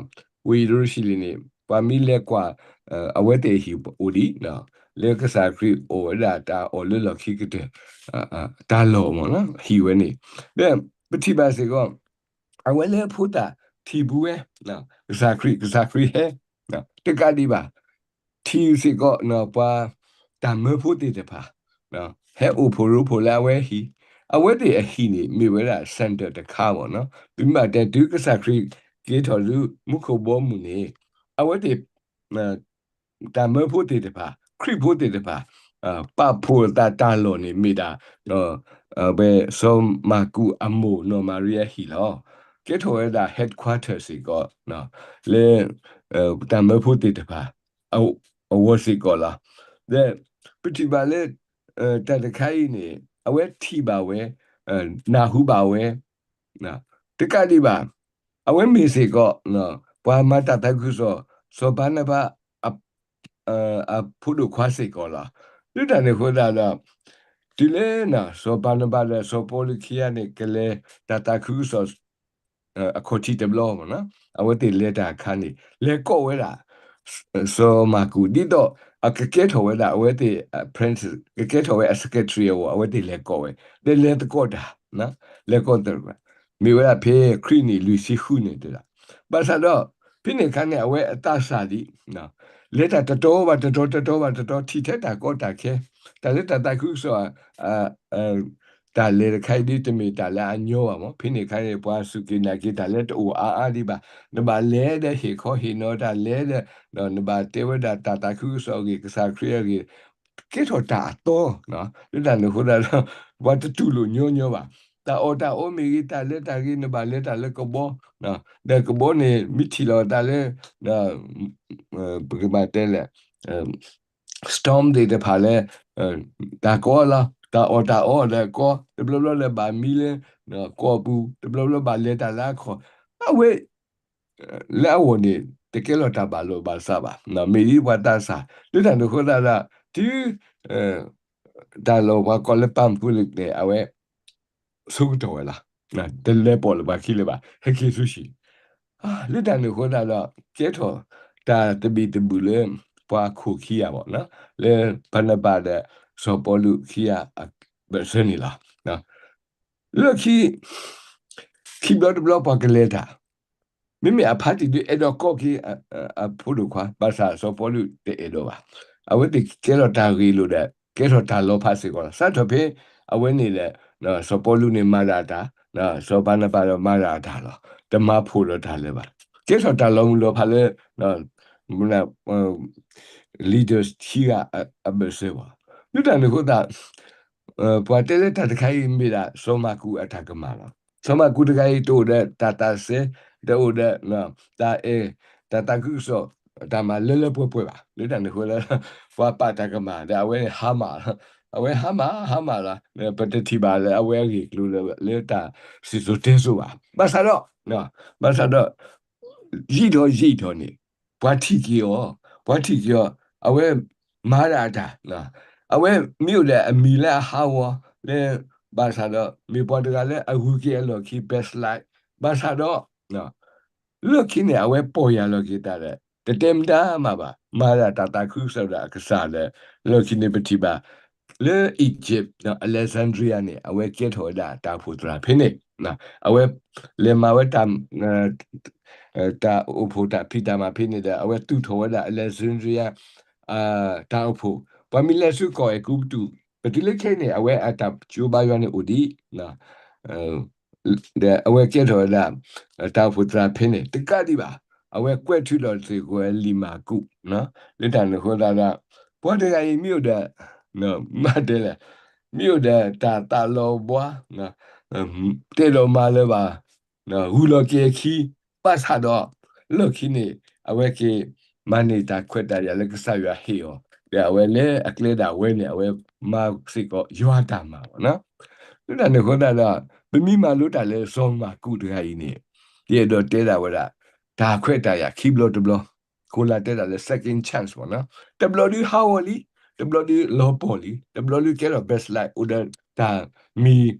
ဝ့ၢ်ယရူၤၡလ့ၣ်န့ၣ် ပှၤမ့ၢ်လဲၤကွၢ် အဝဲသ့ၣ်အဟံၣ်အိၣ်ဒံး လၢကစၢ်ခရံာ်အိၣ်ဝဲဒၣ်တၢ်အီၣ်လၢလီၢ်ခံကတၢၢ် တၢ်လီၢ်မ့ၢ်နီၤ ဟံၣ်ဝဲန့ၣ်, ဒီးပထံၣ်ဘၣ်စ့ၢ်ကီး အဝဲလၢဖိသၣ်ထံၣ်ပူၤဝဲ ကစၢ်ခရံာ် ကစၢ်ခရံာ်ဟဲ တကးဒံးဘၣ် ထံၣ်စ့ၢ်ကီး ပှၤတၢ်မၢဖိသ့ၣ်တဖၣ် ဟဲအိၣ်ဖှိၣ်ရိဖှိၣ်လၢအဝဲအဟံၣ်, အဝဲသ့ၣ်အဟံၣ်န့ၣ် မ့ၢ်ဝဲဒၣ် center တခါဘၣ်နီၤ. ပမ့ၢ်ဘၣ်တဲတုၤကစၢ်ခရံာ်က့ၤထီၣ်လၢမူခိၣ်ဘီမုၢ်န့ၣ် အဝဲသ့ၣ် တၢ်မၢဖိသ့ၣ်တဖၣ် ခရံာ်ဖိသ့ၣ်တဖၣ် ပာ်ဖှိၣ်အသးတၢ်လီၢ်န့ၣ်မ့ၢ်ဒၣ် ပစီၤမၢ်ကူးအမိၢ်နီၢ်မၤရံအဟံၣ်လီၤ. ကဲထီၣ်ဝဲဒၣ် headquarter စ့ၢ်ကီး လၢ တၢ်မၢဖိသ့ၣ်တဖၣ် အဂီၢ်စ့ၢ်ကီးလီၤ. ဒီးပထံၣ်ဘၣ်လၢ တၢ်တခါအံၤန့ၣ် အဝဲထံၣ်ဘၣ်ဝဲ နၢ်ဟူဘၣ်ဝဲ တကးဒံးဘၣ် အဝဲမ့ၢ်စ့ၢ်ကီး ပှၤမၤတၢ်သးခုကစီၣ် စီၤဘၤနဘၤ အဖိဒိၣ်ခွါစ့ၢ်ကီးလီၤ. လၢတၢ်န့ၣ်အဃိသတးဒီး တုၤလၢ စီၤဘၤနဘၤဒီးစီၤပီလူးခံဂၤန့ၣ် ကလဲၤတၢ်သးခုကစီၣ် အခီၣ်ထံးတဘျီမ့ၢ်နီၤ အဝဲသ့ၣ်လဲၤတၢ်အခါန့ၣ် လဲၤကိးဝဲဒၣ် စီၤမၢ်ကူး ဒ်သိး အကကဲထီၣ်ဝဲဒၣ်အဝဲသ့ၣ် apprentice ကကဲထီၣ်ဝဲအ secretary အဂီၢ် အဝဲသ့ၣ်လဲၤကိးဝဲ ဒီးလဲၤသကိးတၢ် လဲၤကိးတၢ် မ့ၢ်ဝဲဒၣ်ဖဲခရံာ်နံၣ်လွံၢ်ဆံဃုန့ၣ်တဒၣ် ဘၣ်ဆၣ်ဒီး ဖဲန့ၣ်အခါန့ၣ် အဝဲအသးစၢ်ဒံး လဲၤတၢ်တတီဘၣ်တတီ တတီဘၣ်တတီ ထံၣ်ထဲတၢ်ကီတၢ်ခဲ, တၢ်လၢတၢ်သးခုကစီၣ် တၢ်လဲၤတခါအံၤဒ်တမ့ၢ်တၢ်လၢအညီဘၣ်မး. ဖဲန့ၣ်အခါန့ၣ် ပှၤစူၢ်က့ၤနာ်က့ၤတၢ်လၢတအိၣ်အါအါဒံးဘၣ်. နဘၣ်လဲၤဒီးဟ့ၣ်ခီဟ့ၣ်နီၤတၢ်လဲၤဒီး နဘၣ်တဲဝဲဒၣ်တၢ်သးခုကစီၣ်အဂ့ၢ် ကစၢ်ခရံာ်အဂ့ၢ် ကဲထီၣ်တၢ်အသီ, လၢတၢ်န့ၣ်အဃိသတးဒီး ပှၤတတူၢ်လိာ်ညီညီဘၣ်. တၢ်အီၣ်တၢ်အီမ့ၢ်ဂ့ၤ တၢ်လဲၤတၢ်ဂ့ၤ နဘၣ်လဲၤတၢ်လၢကဘီ, ဒီးကဘီန့ၣ် မ့ၢ်ထံၣ်လီၤတၢ်လၢ ပကဘၣ်တဲလဲၣ် storm သ့ၣ်တဖၣ်လၢ တၢ်ကီလီၤ, တၢ်အီၣ်တၢ်အီဒီးကီ, တဘျီဘျီလၢဘၣ်မံလၢ ကီၢ်ပူၤ, တဘျီဘျီဘၣ်လဲၤတၢ်လၢအခီၣ်, အဝဲ လၢအဂီၢ်န့ၣ် တကဲလီၤတၢ်ဘၣ်လိာ်ဘၣ်စးဘၣ်, မ့ၢ်ဒ်ပှၤသးစၢ်, လၢတၢ်န့ၣ်အဃိသတးဒီး တုၤ တၢ်လီၢ်ပှၤကိးလၢ Palm Pilgrim န့ၣ် အဝဲ ဆိကတီၢ်ဝဲလီၤ. တလဲၤပိာ်လၢၤပှၤခံလၢၤဘၣ်, ဟဲက့ၤဆူဟံၣ်, လၢတၢ်န့ၣ်အဃိသတးဒီး ကဲထီၣ်တၢ်သဘံၣ်သဘုၣ်လၢ ပှၤခိၣ်ခံဂၤဘၣ်, လၢဘၤနဘၤဒီးစီၤပီလူးခံဂၤအဘၢၣ်စၢၤန့ၣ်လီၤ. လၢခံ ခံဘျီတဘျီပှၤကလဲၤတၢ်, မ့မ့ၢ်အဖါတံၢ်ဒုးအဲၣ်ဒိးကိးက့ၤ အဖိဒိၣ်ခွါ, ဘၣ်ဆၣ်စီၤပီလူးတအဲၣ်ဒိးဘၣ်. အဝဲသ့ၣ်ကဲထီၣ်တၢ်ဂ့ၢ်လိာ်ဒီး ကဲထီၣ်တၢ်လီၤဖးစ့ၢ်ကီးလီၤ. စးထီၣ်ဖဲ အဝဲန့ၣ်ဒီး စီၤပီလူးန့ၣ်မၤဒၣ်တၢ်, စီၤဘၤနဘၤဒီးမၤဒၣ်တၢ်လီၤ. တမၤဖှိၣ်ဒီးတၢ်လၢၤဘၣ်. ကဲထီၣ်တၢ်လီၤမုၢ်လီၤဖးလၢ leaders ခံဂၤအဘၢၣ်စၢၤဘၣ်. လၢတၢ်န့ၣ်အဃိသတး ပှၤတဲလၢတၢ်တခါအံၤမ့ၢ်ဒၣ် စီၤမၢ်ကူးအတၢ်ကမၣ်လီၤ. စီၤမၢ်ကူးတဂၤအံၤ တအိၣ်ဒီးတၢ်သးစဲ, တအိၣ်ဒီး တၢ်အဲၣ်, တၢ်သးခုကစီၣ်, တၢ်မၤလၢလၢပှဲၤပှဲၤဘၣ်. လၢတၢ်န့ၣ်အဃိလၢ ပှၤပာ်တၢ်ကမၣ်ဒီး အဝဲဟါမၢ်, အဝဲဟါမၢ် ဟါမၢ်လီၤ. ပတထံၣ်ဘၣ်လၢအဝဲအဂ့ၢ်အကျိၤလၢ လၢတၢ်စံၣ်စိၤတဲစိၤဘၣ်. ဘၣ်ဆၣ်ဒီး ဘၣ်ဆၣ်ဒီး ယံာ်ထီၣ်ယံာ်ထီၣ်န့ၣ် ပှၤထံၣ်က့ၤအီၤ, ပှၤထံၣ်က့ၤအီၤ, အဝဲမၤဒၣ်တၢ်, အဝဲမ့ၢ်အိၣ်ဒီးအမံၤလၢအဟးဂီၤလၢ ဘၣ်ဆၣ်ဒီး မ့ၢ်ပှၤတဂၤလၢအဂုၤက့ၤအလီၢ်ခံ backslide ဘၣ်ဆၣ်ဒီး လီၢ်ခံန့ၣ် အဝဲပီၢ်ယၢ်လီၤက့ၤသးဒီး တတဲမတၤမးဘၣ်, မၤဒၣ်တၢ်သးခုကစီၣ်ဒီးအကစၢ်ဒီး လီၢ်ခံန့ၣ်ပထံၣ်ဘၣ် လၢ Egypt Alexandria န့ၣ် အဝဲကဲထီၣ်ဝဲဒၣ်တၢ်အိၣ်ဖှိၣ်သရၣ်ဖဲန့ၣ်, အဝဲလဲၤမၤဝဲတၢ် တၢ်အိၣ်ဖှိၣ်တၢ်ဖံးတၢ်မၤဖဲန့ၣ်ဒီး အဝဲသူၣ်ထီၣ်ဝဲဒၣ် Alexandria တၢ်အိၣ်ဖှိၣ်, ပှၤမ့ၢ်လဲၤဆူကီၢ်အဲၤကူပတူး ပတုၤလၢခဲအံၤန့ၣ် အဝဲအတၢ်ကၠိဘါယွၤန့ၣ်အိၣ်ဒံး, ဒီးအဝဲကဲထီၣ်ဝဲဒၣ် တၢ်အိၣ်ဖှိၣ်သရၣ်ဖဲန့ၣ် တကးဒံးဘၣ်, အဝဲကွဲးထုးလီၤစ့ၢ်ကီးဝဲလံာ်မၢ်ကူး, လၢတၢ်န့ၣ်အဃိသတးဒီး ပှၤတဂၤအံၤမ့ၢ်အိၣ်ဒီး မၤတဲလဲၣ်, မ့ၢ်အိၣ်ဒီးတၢ်သးလီၤဘှါ တဲဒီးမၤလၢၤဘၣ်, ဂုၤလီၤက့ၤအခံ, ဘၣ်ဆၣ်ဒီး လီၢ်ခံန့ၣ် အဝဲက့ၤမၤန့ၢ်တၢ်ခွဲးတၢ်ယာ်လၢကစၢ်ယွၤဟ့ၣ်အီၤ, ဒီးအဝဲလၢအကျဲဒၣ်ဝဲန့ၣ် အဝဲမၤစ့ၢ်ကီးယွၤတၢ်မၤလီၤ. လၢတၢ်န့ၣ်အဃိသတးဒီး ပမ့ၢ်မၤလိတၢ်လၢစီၤမၢ်ကူးတဂၤအံၤန့ၣ် ယအဲၣ်ဒိးတဲဒၣ်ဝဲဒၣ် တၢ်ခွဲးတၢ်ယာ်ခံဘျီတဘျီ, ခိးလၢတဲဒၣ်လၢ second chance မ့ၢ်နီၤ, တဘျီဒုးဟးဂီၤလံ, တဘျီဒုးလီၤပှီၢ်လံ, တဘျီဒုးကဲထီၣ် backslide အိၣ်ဒီးတၢ်မံၤ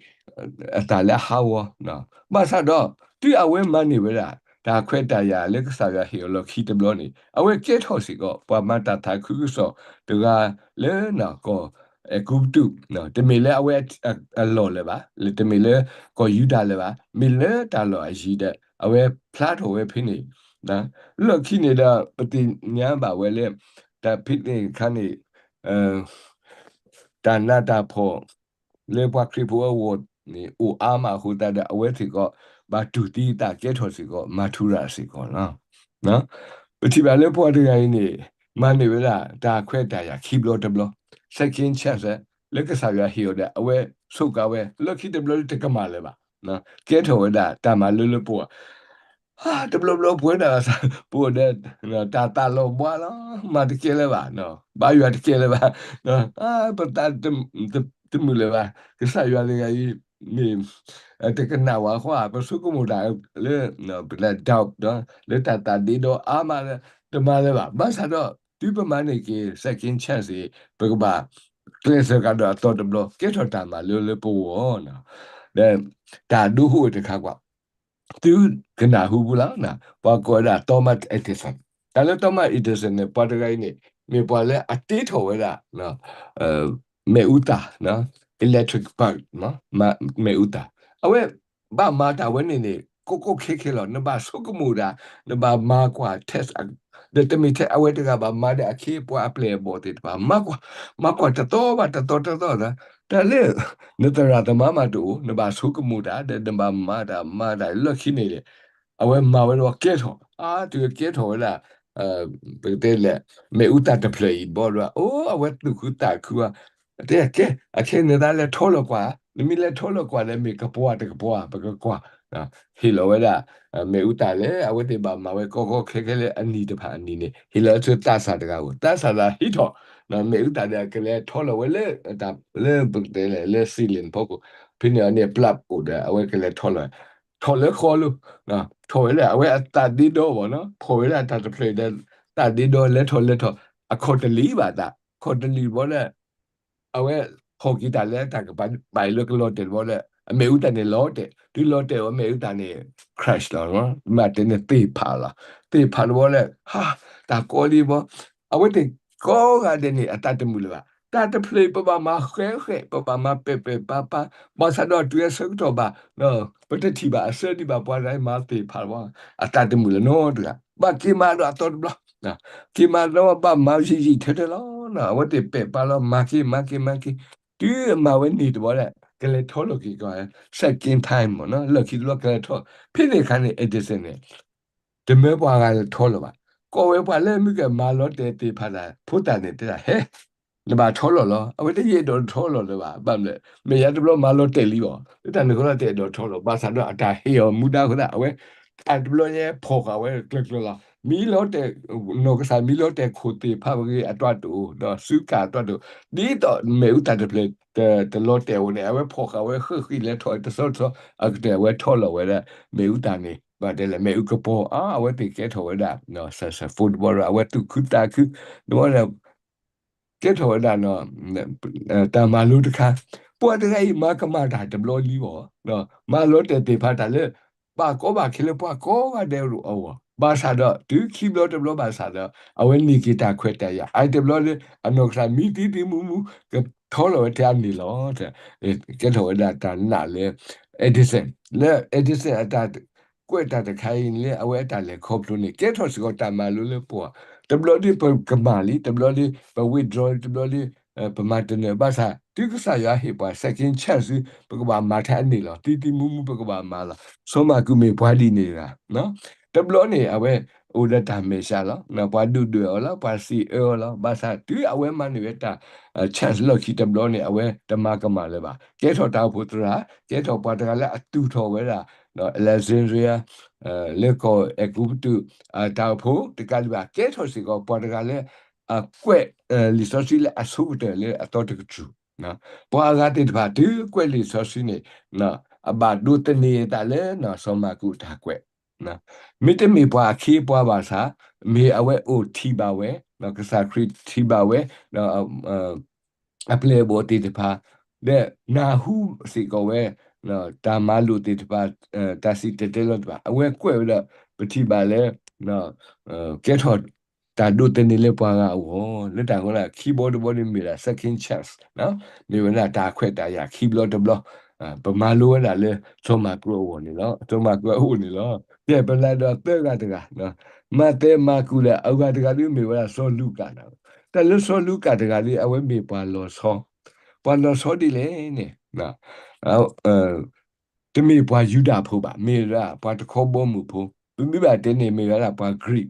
အသးလၢအဟးဂီၤ, ဘၣ်ဆၣ်ဒီး တုၤအဝဲမၤန့ၢ်ဝဲဒၣ် တၢ်ခွဲးတၢ်ယာ်လၢကစၢ်ယွၤဟ့ၣ်အီၤလီၢ်ခံတဘျီန့ၣ် အဝဲကဲထီၣ်စ့ၢ်ကီး ပှၤမၤတၢ်သးခုကစီၣ်တဂၤလၢ ကီၢ်အဲၤကူပတူး, တမ့ၢ်လၢအဝဲအလီၢ်လၢၤဘၣ်, တမ့ၢ်လၢကီၢ်ယူဒၤလၢၤဘၣ်, မ့ၢ်လၢတၢ်လီၢ်အယံၤဒီး အဝဲဖျါထီၣ်ဝဲဖဲန့ၣ်, လီၢ်ခံန့ၣ်ဒီး ပသ့ၣ်ညါဘၣ်ဝဲလၢ တၢ်ဖဲန့ၣ်အခါန့ၣ် တၢ်နးတၢ်ဖှီၣ် လၢပှၤခရံာ်ဖိအဂီၢ်န့ၣ် အိၣ်အါမးအဃိသတးဒီး အဝဲစ့ၢ်ကီး ဘၣ်တူၢ်သံအသးကဲထီၣ်စ့ၢ်ကီး မၤထူရၤစ့ၢ်ကီးလီၤ. ပထံၣ်ဘၣ်လၢပှၤတဂၤအံၤန့ၣ် မၤန့ၢ်ဝဲဒၣ် တၢ်ခွဲးတၢ်ယာ်ခံဘျီတဘျီ second chance လၢကစၢ်ယွၤဟ့ၣ်အီၤဒီး အဝဲဆိးကါဝဲ လၢခံတဘျီလၢတကမၣ်လၢၤဘၣ်, ကဲထီၣ်ဝဲဒၣ်တၢ်မၤလၢလၢပှဲၤ တဘျီဘျီပှဲၤဒၣ် ပှဲၤဒီး တၢ်သးလီၤဘှါလီၤ, မၤတကဲလၢၤဘၣ်, ဘါယွၤတကဲလၢၤဘၣ်, ပသးတမုာ်လၢၤဘၣ်, ကစၢ်ယွၤတဂၤအံၤ မ့ၢ် တကနၣ်ဝဲဃီ ပဆိကမိၣ်တၢ်လၢ ပတ doubt လၢတၢ်သးဒ့ဒီအါမးလၢ တမၤလၢၤဘၣ်. ဘၣ်ဆၣ်ဒီး တုၤပမၤန့ၢ်က့ၤ second chance အံၤ ပကဘၣ်ကျဲးစၢးကဒီးအသီတဘျီ ကဲထီၣ်တၢ်မၤလၢလၢပဂီၢ် ဒီးတၢ်ဒိဟိၣ်တခါကွၢ် သုကနၣ်ဟူပူၤလီၤ, ပှၤကိးဝဲဒၣ် Thomas Edison. တၢ်လၢ Thomas Edison န့ၣ် ပှၤတဂၤအံၤန့ၣ် မ့ၢ်ပှၤလၢအတ့ထီၣ်ဝဲဒၣ် မ့ၣ်အူသၣ်, electric bulb မ့ၣ်အူသၣ်, အဝဲဘၣ်မၤတၢ်ဝဲန့ၣ်န့ၣ် ကီကီခဲခဲလီၤ. နဘၣ်ဆိကမိၣ်တၢ်, နဘၣ်မၤကွၢ် test ဒီးတမ့ၢ်ထဲအဝဲတဂၤဘၣ် မၤဒီးအခ့အပှၤအပျဲၢ်အဘီၣ်သ့ၣ်တဖၣ် မၤကွၢ်, မၤကွၢ်တသီဘၣ်တသီတသီသး, တၢ်လၢ နသရၣ်သမါမးတအိၣ်, နဘၣ်ဆိကမိၣ်တၢ် ဒီးနဘၣ်မၤတၢ် မၤတၢ်လၢခံန့ၣ်ဒီး အဝဲမၤဝဲဒီးကဲထီၣ်, အါ တုၤကဲထီၣ်ဝဲဒၣ် ပကတဲလဲၣ် မ့ၣ်အူသၣ်တဖျၢၣ်အံၤဘီဒီး အိ အဝဲသူၣ်ခုသးခုဘၣ်, တဲကဲ အခဲန့ၣ်သးလဲၤထီလီၤကွၢ်, နမ့ၢ်လဲၤထီလီၤကွၢ်ဒီး မ့ၢ်ကပှၤတကပှၤ ပကကွၢ်, ဟ့ၣ်လီၤဝဲဒၣ် မ့ၣ်အူသၣ်လၢ အဝဲသ့ၣ်ဘၣ်မၤဝဲကီကီခဲခဲလၢအနံၣ်တဖၣ်အနံၣ်န့ၣ် ဟ့ၣ်လီၤဆူသးစၢ်တဂၤဧိၤ, သးစၢ်တဂၤဟံးထီၣ် မ့ၣ်အူသၣ်ဒီးကလဲၤထီလီၤဝဲလၢ လၢပကတဲလဲၣ် လၢ ceiling ဖီခိၣ်, ဖဲန့ၣ်အန့ၣ် plug အိၣ်ဒီး အဝဲကလဲၤထီလီၤ, ထီၣ်လၢဃီလီၤ, ထီၣ်ဝဲလၢအဝဲအသးဒ့ဒီဘၣ်နီၤ, ဖီၣ်ဝဲဒၣ်တၢ်တဖျၢၣ်ဒီး သးဒ့ဒီလဲၤထီၣ်လဲၤထီၣ်, အခီၣ်တလံၤဘၣ်သး, ခီၣ်တလံၤဘီဒီး အဝဲဖီၣ်က့ၤတၢ်လၢတၢ်ကပၤ ဘၣ်အံၤလၢကလီၤတဲာ်တဘီဒီး အမ့ၣ်အူသၣ်န့ၣ်လီၤတဲာ်, တုၤလီၤတဲာ်အီၤ မ့ၣ်အူသၣ်န့ၣ် crash လီၤ, မ့ၢ်တဲန့ၣ်သ့ၣ်ဖးလီၤ, သ့ၣ်ဖးတဘီလၢ ဟါ, တၢ်ကီလံဘီ, အဝဲသ့ၣ်ကိးဂၤဒဲးန့ၣ် အသးတမုာ်လၢၤဘၣ်, တၢ်တဖျၢၣ်အံၤ ပဘၣ်မၤဃဲးဃဲး ပဘၣ်မၤပဲာ်ပဲာ်ပၤပၤ, ဘၣ်ဆၣ်ဒီးတုၤအဆၢကတီၢ်ဘၣ် ပတထံၣ်ဘၣ်အဆၢဒံးဘၣ် ပှၤတဂၤမၤသ့ၣ်ဖးတဘီ, အသးတမုာ်လၢၤနီတဂၤ, ဘၣ်က့ၤမၤဒီးအသီတဘျီ က့ၤမၤဒီးဘၣ်မၤယံာ်ယံာ်ထဲထဲလီၤ, အဝဲသ့ၣ်ပဲာ်ပာ်လီၤ မၤက့ၤ မၤက့ၤ မၤက့ၤ, တုၤအမၤဝဲန့ၣ်တဘီဒီး ကလဲၤထီလီၤက့ၤကီး second time မ့ၢ်နီၤ, လၢခံတဘျီကလဲၤထီ, ဖဲန့ၣ်အခါန့ၣ် Edison န့ၣ် တမၢပှၤဂၤလဲၤထီလီၤဘၣ်, ကိးဝဲပှၤလၢမုၢ်ကမၤလီၤတဲာ်သ့ၣ်တဖၣ်တၢ် ဖိသၣ်န့ၣ်တဲဒၣ် ဟဲ နဘၣ်ထီလီၤလီၤ, အဝဲတအဲၣ်ဒိးထီလီၤလၢၤဘၣ်, ဘၣ်မနုၤလဲၣ် မ့ၢ်ယၤတဘျီမၤလီၤတဲာ်လံအီၤ လၢတၢ်န့ၣ်အဃိဒီးတအဲၣ်ဒိးထီလီၤ, ဘၣ်ဆၣ်ဒီးအတၢ်ဟ့ၣ်အီၤမူဒါအဃိသတး အဝဲ အတဘျီညါဖီၣ်ဃာ်ဝဲကျၢၤကျၢၤလီၤ, မ့ၢ်လီၤတဲာ်, နီၢ်ကစၢ်မ့ၢ်လီၤတဲာ်ခိၣ်သ့ၣ်တဖၣ်ဝဲဂ့ၤ အတၢ်တအိၣ် ဒီးစုကၣ်အတၢ်တအိၣ်, ဒ်သိးမ့ၣ်အူသၣ်တဖျၢၣ် တလီၤတဲာ်အီၤန့ၣ် အဝဲဖီၣ်ဃာ်ဝဲဃၢဃံလဲၤထီၣ်တဆီတဆီ, အကတၢၢ်အဝဲထီလီၤဝဲဒၣ် မ့ၣ်အူသၣ်န့ၣ် ဘၣ်တဲလဲၣ် မ့ၣ်အူကပီၤ အါ အဝဲသ့ၣ်ကဲထီၣ်ဝဲဒၣ် successful တဘျီဒီး အဝဲသူၣ်ခုသးခု တဘျီဒီး ကဲထီၣ်ဝဲဒၣ် တၢ်မၤလိတခါ, ပှၤတဂၤအံၤမၤကမၣ်တၢ်တဘျီလံအီၤ, မၤလီၤတဲာ်သ့ၣ်တဖၣ်တၢ်လၢ ဘၣ်ကီဘၣ်ခဲလၢပှၤကိးဂၤဒဲးအဂီၢ်, ဘၣ်ဆၣ်ဒီးတုၤခံဘျီတဘျီဘၣ်ဆၣ်ဒီး အဝဲန့ၢ်က့ၤတၢ်ခွဲးတၢ်ယာ်, အတဘျီဒီး အနီၢ်ကစၢ်မံသံသံမူမူ ကထီလီၤဝဲထဲအန့ၣ်လီၤ. ကဲထီၣ်ဝဲဒၣ်တၢ်နာ်လၢ Edison, လၢ Edison အတၢ်ကွဲးတၢ်တခါအံၤလၢအဝဲအတၢ်လဲၤခီဖျိန့ၣ် ကဲထီၣ်စ့ၢ်ကီးတၢ်မၤလိလၢပှၤ, တဘျီဒီးပကမၣ်လံ, တဘျီဒီးပ withdraw လံ, တဘျီဒီး ပမၤတနၢၤ, ဘၣ်ဆၣ် တုၤကစၢ်ယွၤဟ့ၣ်ပှၤ second chance ပကဘၣ်မၤထဲအန့ၣ်လီၤ. သံသံမူမူပကဘၣ်မၤလီၤ. စီၤမၢ်ကူးမ့ၢ်ပှၤဒ်န့ၣ်တဂၤ, တဘျီန့ၣ် အဝဲအိၣ်ဒီးတၢ်မဲာ်ဆှးလီၤ. ပှၤဒုၣ်ဒွဲၣ်အီၤလီၤ, ပှၤစံးအၢအီၤလီၤ. ဘၣ်ဆၣ်တုၤအဝဲမၤန့ၢ်ဝဲတၢ် chance လီၢ်ခံတဘျီန့ၣ် အဝဲတမၤကမၣ်လၢၤဘၣ်. ကဲထီၣ်တၢ်အိၣ်ဖှိၣ်သရၣ်, ကဲထီၣ်ပှၤတဂၤလၢအသူၣ်ထီၣ်ဝဲဒၣ် Alexandria လၢကီၢ်အဲၤကူပတူး တၢ်အိၣ်ဖှိၣ်တကးဒံးဘၣ် ကဲထီၣ်စ့ၢ်ကီးပှၤတဂၤလၢ အကွဲး လံာ်စီဆှံလၢအဆိကတၢၢ်လၢအသီတကတြူၢ်, ပှၤအဂၤသ့ၣ်တဖၣ်တုၤကွဲးလံာ်စီဆှံန့ၣ် အဘၣ်ဒိးသန့ၤအသးလၢ စီၤမၢ်ကူးတၢ်ကွဲး, မ့တမ့ၢ်ပှၤအခ့အပှၤဘၣ်ဆၣ် မ့ၢ်အဝဲအိၣ်ထံၣ်ဘၣ်ဝဲ ကစၢ်ခရံာ်ထံၣ်ဘၣ်ဝဲ အပျဲၢ်အဘီၣ်သ့ၣ်တဖၣ် ဒီးနၢ်ဟူစ့ၢ်ကီးဝဲ တၢ်မၤလိာ်သ့ၣ်တဖၣ် တၢ်စံၣ်တဲၤတဲလီၤသ့ၣ်တဖၣ် အဝဲကွဲးဝဲဒီး ပထံၣ်ဘၣ်လၢ ကဲထီၣ်တၢ်ဒိးသန့ၤလၢပှၤဂၤအဂီၢ် လၢတၢ်ဃိဒၣ် ခံဘီတဘီန့ၣ်မ့ၢ်ဒၣ် second chance မ့ၢ်ဝဲဒၣ်တၢ်ခွဲးတၢ်ယာ်ခံဘျီတဘျီ ပမၤလိဝဲဒၣ်လၢ စီၤမၢ်ကူးအဂီၢ်န့ၣ်လီၤ. စီၤမၢ်ကူးအအိၣ်န့ၣ်လီၤ. ကဲပလၢဒီးသၢဂၤတဂၤ မးသဲ မၢ်ကူး ဒီးအဂၤတဂၤဒ်မ့ၢ်ဝဲဒၣ်စီၤလူၤကၣ်န့ၣ်, တၢ်လၢစီၤလူၤကၣ်တဂၤဒ် အဝဲမ့ၢ်ပှၤလီၤဆီ, ပှၤလီၤဆီဒ်လဲၣ်န့ၣ် တမ့ၢ်ပှၤယူဒၤဖိဘၣ်, မ့ၢ်ဝဲဒၣ်ပှၤတခီဘီမုၢ်ဖိ, ပမ့ၢ်ဘၣ်တဲန့ၣ် မ့ၢ်ဝဲဒၣ်ပှၤ Greek,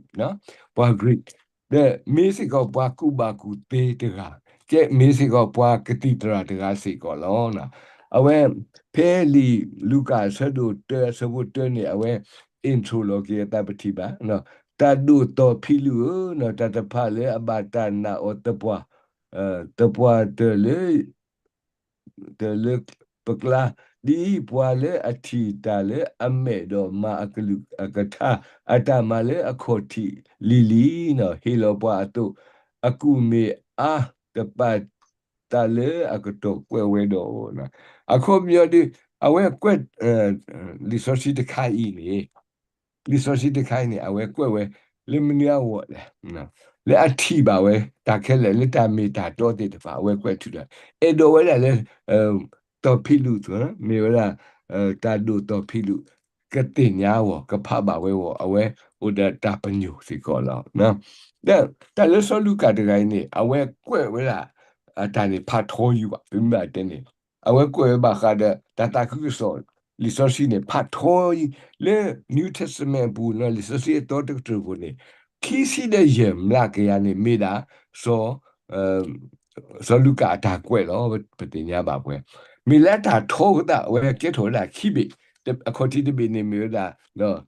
ပှၤ Greek, ဒီးမ့ၢ်စ့ၢ်ကီးပှၤကူၣ်ဘၣ်ကူၣ်သ့တဂၤ, ကဲမ့ၢ်စ့ၢ်ကီးပှၤကသံၣ်သရၣ်တဂၤစ့ၢ်ကီးလီၤ. အဝဲ ဖဲလံာ်လူၤကၣ်အဆၢဒိၣ်တၢအဆၢဖိတၢန့ၣ် အဝဲ intro လီၤက့ၤအသးပထံၣ်ဘၣ်, တၢ်ဒိၣ်တီၢ်ဖံးလူၤဧၢ, တၢ်တဖၣ်လၢအဘၣ်တၢ်နာ်အီၤသပှၢ်, သပှၢ်တၢၢ်လၢ တၢ်လၢပကျါ, ဒ်ပှၤလၢအထံၣ်တၢ်လၢအမဲာ်ဒီးမၤအကလုၢ်အကထါ, အတၢ်မၤလၢအခီၣ်ထံးလံၤလံၤ, ဟ့ၣ်လီၤပှၤအသိး, အကူၣ်မ့ၢ်အါတပာ် တၢ်လၢအကတီၢ်ကွဲးဝဲဒီး, အခီပညီဒ် အဝဲကွဲး လံာ်စီဆှံတခါအံၤန့ၣ် လံာ်စီဆှံတခါအံၤန့ၣ် အဝဲကွဲးဝဲ လၢမနုၤအဂီၢ်လဲၣ်, လၢအထံၣ်ဘၣ်ဝဲ တၢ်ခဲလၢာ်လၢတၢ်မ့ၢ်တၢ်တီသ့ၣ်တဖၣ် အဝဲကွဲးထုးဒီး အဲၣ်ဒိးဝဲဒၣ်လၢ တီၢ်ဖံးလူၤ မ့ၢ်ဝဲဒၣ် တၢ်ဒိၣ်တီၢ်ဖံးလူၤ, ကသ့ၣ်ညါအီၤ ကဖးဘၣ်ဝဲအီၤ အဝဲအိၣ်ဒီးတၢ်ပညိၣ်စ့ၢ်ကီးလီၤ. ဒီးတၢ်လၢစီၤလူၤကၣ်တဂၤအံၤန့ၣ် အဝဲကွဲးဝဲဒၣ် အတၢ်န့ၣ် ဖးထီယံၤဘၣ် ပမ့ၢ်ဘၣ်တဲန့ၣ် အဝဲကွဲးဝဲဘၣ်ဃးဒီး တၢ်သးခုကစီၣ် လံာ်စီဆှံန့ၣ် ဖးထီယံၤ လၢ New Testament အပူၤ လံာ်စီဆှံအသီတကတြူၢ်ပူၤန့ၣ် ခံဆံဒီးယဲၢ်မျးကယၤန့ၣ် မ့ၢ်ဒၣ် စီၤ စီၤလူၤကၣ်အတၢ်ကွဲးလီၤ. ပသ့ၣ်ညါဘၣ်ပှဲၤ မ့ၢ်လၢအတၢ်ထီအဃိသတး အဝဲကဲထီၣ်ဝဲဒၣ်ခံဘ့ၣ်, အခီၣ်ထံးတဘ့ၣ်န့ၣ်မ့ၢ်ဝဲဒၣ် လံာ်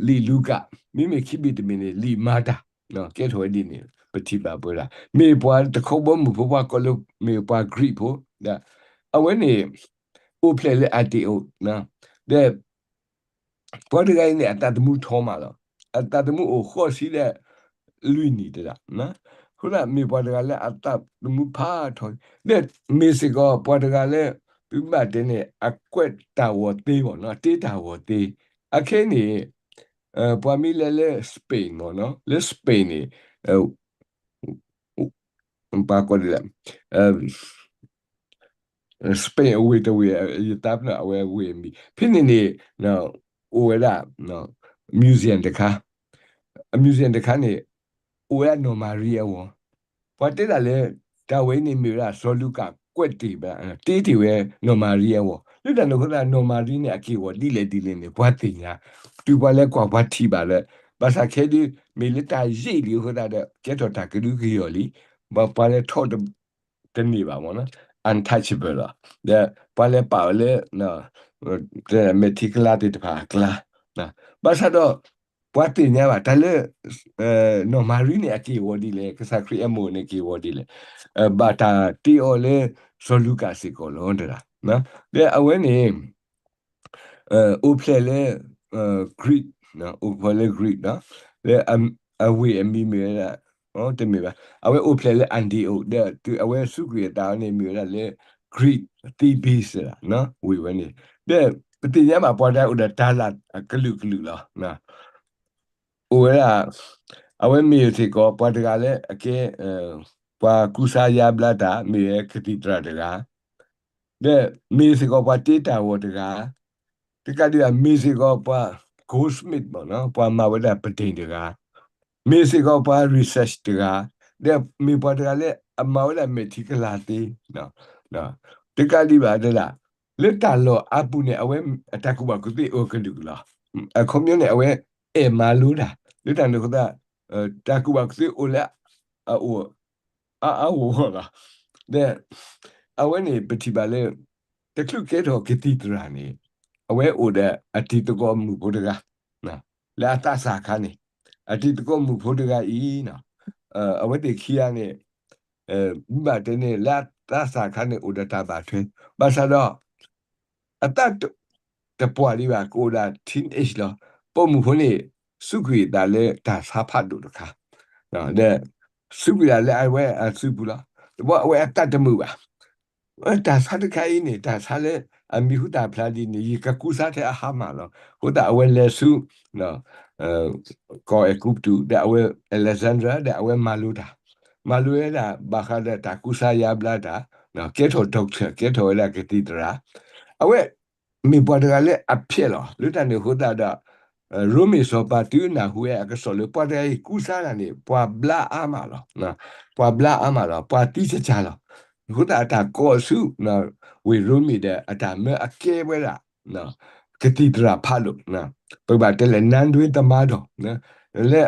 လူၤကၣ်, မ့မ့ၢ်ခံဘ့ၣ်တဘ့ၣ်န့ၣ် လံာ်မၤတၢ်, ကဲထီၣ်ဝဲဒ်န့ၣ် ပထံၣ်ဘၣ်ပှဲၤဒၣ် မ့ၢ်ပှၤတခီဘီမုၢ်ဖိ ပှၤကိးလၢမ့ၢ်ပှၤ Greek ဖိ, အဝဲန့ၣ် အိၣ်ဖျဲၣ်လၢ Antioch ဒီး ပှၤတဂၤအံၤန့ၣ် အသးသမူထီမးလီၤ. အသးသမူအိၣ်ဃိးဆံဒီးလွံၢ်နံၣ်တဒၣ်, အဃိသတးမ့ၢ်ပှၤတဂၤလၢအသးသမူဖးထီ, ဒီးမ့ၢ်စ့ၢ်ကီးပှၤတဂၤလၢ ပဘၣ်တဲန့ၣ် အကွဲးတၢ်ဂီၤသ့မ့ၢ်နီၤ, တ့တၢ်ဂီၤသ့, အခဲအံၤန့ၣ် ပှၤမ့ၢ်လဲၤလၢ Spain မ့ၢ်နီၤ, လၢ Spain န့ၣ် ပှၤကိးဒ်လဲၣ် Spain အဝ့ၢ်တဝ့ၢ် ယသးပ့ၤနီၣ်အဝဲအဝ့ၢ်အမံၤ ဖဲန့ၣ်န့ၣ် အိၣ်ဝဲဒၣ် museum တခါ, museum တခါန့ၣ် အိၣ်ဝဲဒၣ်နီၢ်မၤရံအဂီၢ်, ပှၤတဲဒၣ်လၢ တၢ်ဝဲအံၤန့ၣ်မ့ၢ်ဝဲဒၣ် စီၤလူၤကၣ်ကွဲးတ့ၢ်ဝဲ တ့တ့ၢ်ဝဲနီၢ်မၤရံအဂီၢ်, လၢတၢ်န့ၣ်အဃိသတး နီၢ်မၤရံန့ၣ် အက့ၢ်အဂီၤဒ်လဲၣ်ဒ်လဲၣ်န့ၣ် ပှၤသ့ၣ်ညါ, တုၤပှၤလဲၤကွၢ်ပှၤထံၣ်ဘၣ်လၢ ဘၣ်ဆၣ်ခဲဒုး မ့ၢ်လၢတၢ်ယံာ်လံအဃိသတးဒီး ကဲထီၣ်တၢ်ကဒုကယီၤလံ, ပှၤလဲၤထီၣ် တန့ၢ်ဘၣ်မ့ၢ်နီၤ, untouchable လီၤ. ဒီးပှၤလဲၤပာ်အီၤလၢ မဲာ်ထံကလါသ့ၣ်တဖၣ်အကျါ, ဘၣ်ဆၣ်ဒီး ပှၤသ့ၣ်ညါဘၣ် တၢ်လၢ နီၢ်မၤရံန့ၣ် အက့ၢ်အဂီၤဒ်လဲၣ်, ကစၢ်ခရံာ်အမိၢ်န့ၣ် က့ၢ်အဂီၤဒ်လဲၣ်, ဘၣ်တၢ်တ့အီၤလၢ စီၤလူၤကၣ်စ့ၢ်ကီးလီၤတဒၣ်. ဒီးအဝဲန့ၣ် အိၣ်ဖျဲၣ်လၢ Greek, အိၣ်ဖျဲၣ်လၢ Greek ဒီး လၢအဝ့ၢ်အမံၤမ့ၢ်ဝဲဒၣ် တမ့ၢ်ဘၣ်, အဝဲအိၣ်ဖျဲၣ်လၢ Antioch ဒီးတုၤအဝဲစူးကွံာ်အသးန့ၣ် မ့ၢ်ဝဲဒၣ်လၢ Greek Thebes ဝ့ၢ်ဝဲန့ၣ်, ဒီးပသ့ၣ်ညါဘၣ်ပှၤတၢ်အိၣ်ဒီးတၢ်လၢအကလုာ်ကလုာ်လီၤ. အိၣ်ဝဲဒၣ် အဝဲမ့ၢ်စ့ၢ်ကီးပှၤတဂၤလၢအကဲ ပှၤကူစါယါဘျါတၢ် မ့ၢ်ဝဲကသံၣ်သရၣ်တဂၤ, ဒီးမ့ၢ်စ့ၢ်ကီးပှၤတ့တၢ်ဂီၤတဂၤ, တကးဒံးဘၣ် မ့ၢ်စ့ၢ်ကီးပှၤ goldsmith မ့ၢ်နီၤ, ပှၤမၤဝဲဒၣ်ပတ့ၢ်တဂၤ, မ့ၢ်စ့ၢ်ကီးပှၤ research တဂၤ, ဒီးမ့ၢ်ပှၤတဂၤလၢအမၤဝဲဒၣ်မဲာ်ထံကလၤသ့, တကးဒံးဘၣ်တဒၣ် လၢတၢ်လီၢ်အါပူၤန့ၣ် အဝဲအတၢ်ကူၣ်ဘၣ်ကူၣ်သ့အိၣ်ကလုာ်ကလုာ်လီၤ. အခီပညီန့ၣ် အဝဲအဲၣ်မၤလိတၢ်, လၢတၢ်န့ၣ်အဃိသတး တၢ်ကူၣ်ဘၣ်ကူၣ်သ့အိၣ်လၢအအိၣ် အါအါဂီၢ်ဂီၢ်လီၤ. ဒီးအဝဲန့ၣ်ပထံၣ်ဘၣ်လၢ တချုးကဲထီၣ်ကသံၣ်သရၣ်န့ၣ် အဝဲအိၣ်ဒီးအတံၤသကိးမုၣ်ဖိတဂၤ လၢအသးစၢ်အခါန့ၣ် အတံၤသကိးမုၣ်ဖိတဂၤအံၤ အဝဲသ့ၣ်ခံဂၤန့ၣ် ဘၣ်တဲန့ၣ် လၢအသးစၢ်အခါန့ၣ် အိၣ်ဒီးတၢ်ဘၣ်ထွဲ ဘၣ်ဆၣ်ဒီး အသးတပှၢ်ဒံးဘၣ် ကအိၣ်ဒၣ် teenage လီၤ. ပိာ်မုၣ်ဖိန့ၣ် စူးကွံာ်အသးလၢတၢ်ဆါဖးဒိၣ်တခါ ဒီး စူးကွံာ်ဒၣ်လၢအဝဲအစုပူၤလီၤ. တဘျီအဝဲအသးတမုာ်ဘၣ်. တၢ်ဆါတခါအံၤန့ၣ် တၢ်ဆါလၢအမံၤဟူသၣ်ဖျါဒ်န့ၣ် ယကကူစါထဲအဟါမၢ်လီၤ. အဃိသတးအဝဲလဲၤဆူ ကီၢ်အဲၤကူပတူး ဒီးအဝဲ Alexandria ဒီးအဝဲမၤလိတၢ်, မၤလိဝဲဒၣ်ဘၣ်ဃးဒီးတၢ်ကူစါယါဘျါတၢ်, ကဲထီၣ် doctor ကဲထီၣ်ဝဲဒၣ်ကသံၣ်သရၣ်, အဝဲမ့ၢ်ပှၤတဂၤလၢအဖျဲၣ်လီၤ. လၢတၢ်န့ၣ်အဃိသတးဒီး ရိမ့ၤစီၤပၤတုၤနၢ်ဟူဝဲအကစီၣ်လၢ ပှၤတဂၤအံၤကူစါတၢ်န့ၣ် ပှၤဘျါအါမးလီၤ. ပှၤဘျါအါမးလီၤ. ပှၤသံစၢ်စၢ်လီၤ. အဃိသတးအတၢ်ကိးဆူ ဝ့ၢ်ရိမ့ၤဒီး အတၢ်မၢအကဲဝဲဒၣ် ကသံၣ်သရၣ်ဖးဒိၣ်, ပကဘၣ်တဲလၢ နန်းတွင်းသမားတော် လၢ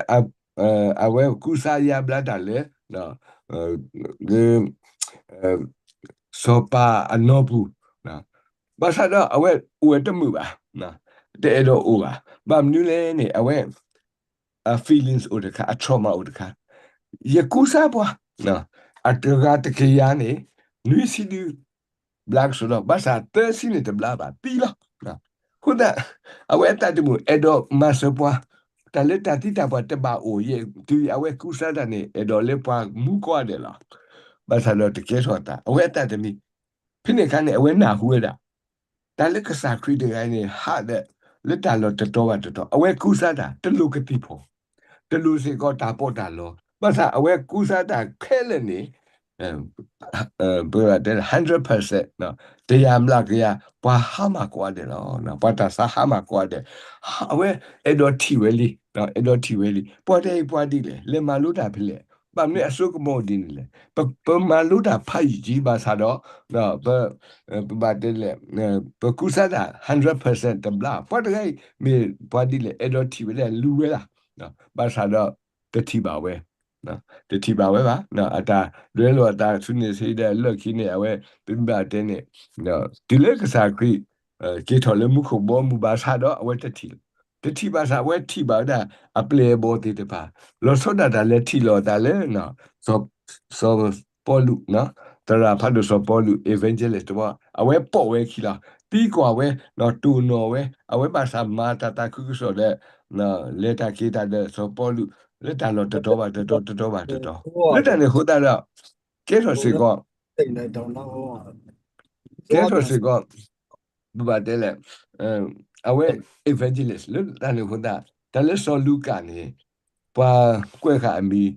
အဝဲကူစါယါဘျါတၢ်လၢ လၢ စီၤပၤအနီပူၤ, ဘၣ်ဆၣ်ဒီးအဝဲအိၣ်ဝဲတမုာ်ဘၣ်, တအဲၣ်ဒိးအိၣ်ဘၣ်. ဘၣ်မနုၤလဲၣ်န့ၣ် အဝဲ အ feelings အိၣ်တခါ အ trauma အိၣ်တခါ, ယကူစါပှၤ အတဂၤတကယၤန့ၣ် နွံဆံဒု ဘျါကစီဒီ ဘၣ်ဆၣ်သၢဆံန့ၣ်တဘျါဘၣ် သံလီၤ. အဃိသတး အဝဲအသးတမုာ် အဲၣ်ဒိးမၤစၢၤပှၤ, တၢ်လၢတၢ်သံတၢ်ပှၢ်တဘၣ်အိၣ်ယဲၢ် တုၤအဝဲကူစါတၢ်န့ၣ် အဲၣ်ဒိးလၢပှၤမူကိးဂၤဒဲးလီၤ. ဘၣ်ဆၣ်ဒီးတကဲထီၣ်အသး အဝဲအသးတမံၤ ဖဲန့ၣ်အခါန့ၣ် အဝဲနၢ်ဟူဝဲဒၣ် တၢ်လၢကစၢ်ခရံာ်တဂၤအံၤန့ၣ် ဟးဒီး လၢတၢ်လီၢ်တတီၤဘၣ်တတီၤ အဝဲကူစါတၢ် တလိၣ်ကသံၣ်ဖီၣ်, တလိၣ်စ့ၢ်ကီးတၢ်ပီးတၢ်လီ, ဘၣ်ဆၣ်အဝဲကူစါတၢ်ခဲလၢာ်န့ၣ် ပတဲ hundred percent တယၤမျးကယၤ ပှၤဟါမၢ်ကိးဂၤဒဲးလီၤ. ပှၤတၢ်ဆါဟါမၢ်ကိးဂၤဒဲး, အဝဲအဲၣ်ဒိးထံၣ်ဝဲလံ, အဲၣ်ဒိးထံၣ်ဝဲလံ. ပှၤတဂၤအံၤပှၤဒ်လဲၣ်, လဲၤမၤလိတၢ်ဖဲလဲၣ်, ဘၣ်မနုၤအစိကမီၤဒ်န့ၣ်လဲၣ်. ပမၤလိတၢ်ဖးယံာ်ကံဘၣ်ဆၣ်ဒီး ပ ပဘၣ်တဲလဲၣ်, ပကူစါတၢ် hundred percent တဘျါ. ပှၤတဂၤအံၤ မ့ၢ်ပှၤဒ်လဲၣ်, အဲၣ်ဒိးထံၣ်ဝဲဒၣ်လူၤဝဲလၢ်, ဘၣ်ဆၣ်ဒီး တထံၣ်ဘၣ်ဝဲ, တထံၣ်ဘၣ်ဝဲဘၣ်. အတၢ်ဒွဲလိာ်အသးဆူန့ၣ်ဆံးဒီးလၢခံန့ၣ် အဝဲ ပမ့ၢ်ဘၣ်တဲန့ၣ် တုၤလၢကစၢ်ခရံာ် က့ၤထီၣ်လၢမူခိၣ်ဘီမုၢ်ဘၣ်ဆၣ်ဒီး အဝဲတထံၣ်လီၤ. တထံၣ်ဘၣ်ဆၣ် အဝဲထံၣ်ဘၣ်ဝဲဒၣ် အပျဲၢ်အဘီၣ်သ့ၣ်တဖၣ်, လီၤဆီဒၣ်တၢ်လဲၤထံၣ်လိာ်အသးလၢ စီၤပီလူး, သရၣ်ဖးဒိၣ်စီၤပီလူး evangelist တဝီ အဝဲပိာ်ဝဲခံလီၤ. သံကွၢ်ဝဲ, တိၢ်နီၣ်ဝဲ, အဝဲဘၣ်ဆၣ်မၤတၢ်သးခုကစီၣ်ဒီး လဲၤတၢ်က့ၤတၢ်ဒီးစီၤပီလူး လၢတၢ်လီၢ်တတီၤဘၣ်တတီၤ တတီၤဘၣ်တတီၤ. လၢတၢ်န့ၣ်အဃိသတးဒီး ကဲထီၣ်စ့ၢ်ကီး, ကဲထီၣ်စ့ၢ်ကီး, ပဘၣ်တဲလဲၣ်, အဝဲ evangelist လၢတၢ်န့ၣ်အဃိသတး, တၢ်လၢစီၤလူၤကၣ်န့ၣ် ပှၤကွဲးဃာ်အမံၤ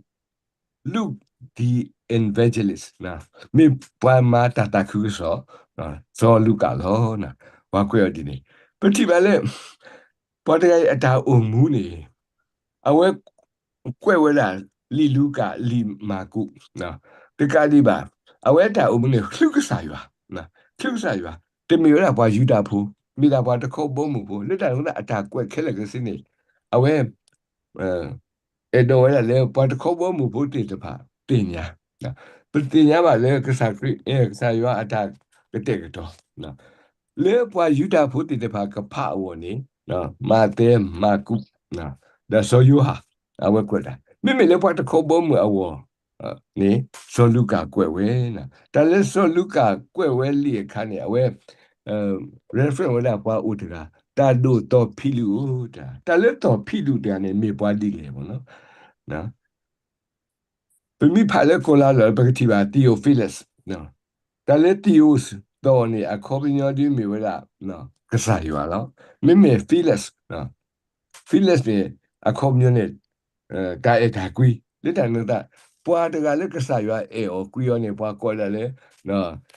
Luke the evangelist မ့ၢ်ပှၤမၤတၢ်သးခုကစီၣ် စီၤလူၤကၣ်လီၤ. ပှၤကွဲးအီၤဒ်န့ၣ်, ပထံၣ်ဘၣ်လၢ ပှၤတဂၤအံၤအတၢ်အိၣ်မူန့ၣ် အဝဲကွဲးဝဲဒၣ် လံာ်လူၤကၣ် လံာ်မၢ်ကူး, တကးဒံးဘၣ် အဝဲအတၢ်အိၣ်မူန့ၣ် ချုးကစၢ်ယွၤ, ချုးကစၢ်ယွၤ, တမ့ၢ်ဝဲဒၣ်ပှၤယူဒၤဖိ, မ့ၢ်ဒၣ်ပှၤတခီဘီမုၢ်ဖိ, လၢတၢ်န့ၣ်အဃိသတး အတၢ်ကွဲးခဲလၢာ်ခဲဆ့န့ၣ် အဝဲ အဲၣ်ဒိးဝဲဒၣ်လၢပှၤတခီဘီမုၢ်ဖိသ့ၣ်တဖၣ်သ့ၣ်ညါ, ပသ့ၣ်ညါဘၣ်လၢကစၢ်ခရံာ်, ကစၢ်ယွၤအတၢ်ကတဲာ်ကတီၤ လၢပှၤယူဒၤဖိသ့ၣ်တဖၣ်ကဖးအဂီၢ်န့ၣ် မးသဲ, မၢ်ကူး, ဒီးစီၤယိၤဟၣ်, အဝဲကွဲးတၢ်, မ့မ့ၢ်လၢပှၤတခီဘီမုၢ်အဂီၢ်န့ၣ် စီၤလူၤကၣ်ကွဲးဝဲ, တၢ်လၢစီၤလူၤကၣ်ကွဲးဝဲလံာ်အခါန့ၣ် အဝဲ reference ဝဲဒၣ်ပှၤအိၣ်တဂၤ, တၢ်ဒိၣ်သီၣ်ဖံးလူၤဧၢ, တၢ်လၢသီၣ်ဖံးလူၤတဂၤန့ၣ် မ့ၢ်ပှၤဒ်လဲၣ်မ့ၢ်နီၤ. ပမ့ၢ်ဖးလၢကိးလါလီၢ် ပကထံၣ်ဘၣ် Theophilus, တၢ်လၢ Theos သီၣ်န့ၣ် အခီပညီဒ်မ့ၢ်ဝဲဒၣ် ကစၢ်ယွၤလီၤ. မ့မ့ၢ် Felix, Felix န့ၣ် အခီပညီန့ၣ် တၢ်အဲၣ်တၢ်ကွံ, လၢတၢ်န့ၣ်အဃိသတး ပှၤတဂၤလၢကစၢ်ယွၤအဲၣ်အီၤကွံအီၤန့ၣ် ပှၤကိးဒၣ်လၢ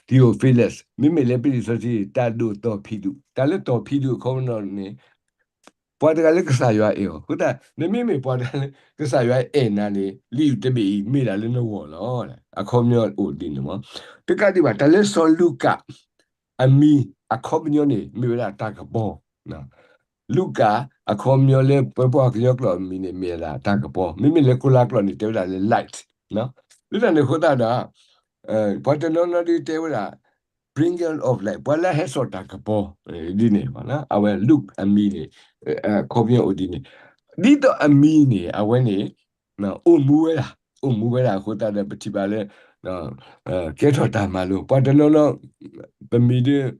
Theophilus, မ့မ့ၢ်လၢပလံာ်စီဆှံ တၢ်ဒိၣ်သီၣ်ဖံးလူၤ, တၢ်လၢသီၣ်ဖံးလူၤအခီပညီန့ၣ် ပှၤတဂၤလၢကစၢ်ယွၤအဲၣ်အီၤ, အဃိသတး နမ့မ့ၢ်ပှၤတဂၤလၢကစၢ်ယွၤအဲၣ်နၤန့ၣ် လံာ်တဘ့ၣ်အံၤမ့ၢ်ဒၣ်လၢနဂီၢ်လီၤ. အခီပညီအိၣ်ဒ်န့ၣ်မ့ၢ်, တကးဒံးဘၣ် တၢ်လၢစီၤလူၤကၣ် အမံၤအခီပညီန့ၣ် မ့ၢ်ဝဲဒၣ်တၢ်ကပီၤ, လူၤကၣ် အခီပညီလၢပပှၤကညီကျိာ်အမံၤန့ၣ် မ့ၢ်ဝဲဒၣ်တၢ်ကပီၤ, မ့မ့ၢ်လၢကိးလါကျိာ်န့ၣ် တဲဝဲဒၣ်လၢ light, လၢတၢ်န့ၣ်အဃိသတးဒီး ပှၤတနီၤနီၤဒ်တဲဝဲဒၣ် bringer of light, ပှၤလၢဟဲစိာ်တၢ်ကပီၤ, ဒ်န့ၣ်, အဝဲလူၤအမံၤန့ၣ် အခီပညီအိၣ်ဒ်န့ၣ်, ဒ်သိးအမံၤန့ၣ် အဝဲန့ၣ် အိၣ်မူဝဲဒၣ်, အိၣ်မူဝဲဒၣ်အဃိသတးဒီး ပထံၣ်ဘၣ်လၢ ကဲထီၣ်တၢ်မၤလိာ်, ပှၤတနီၤနီၤ ပမံၤဒ်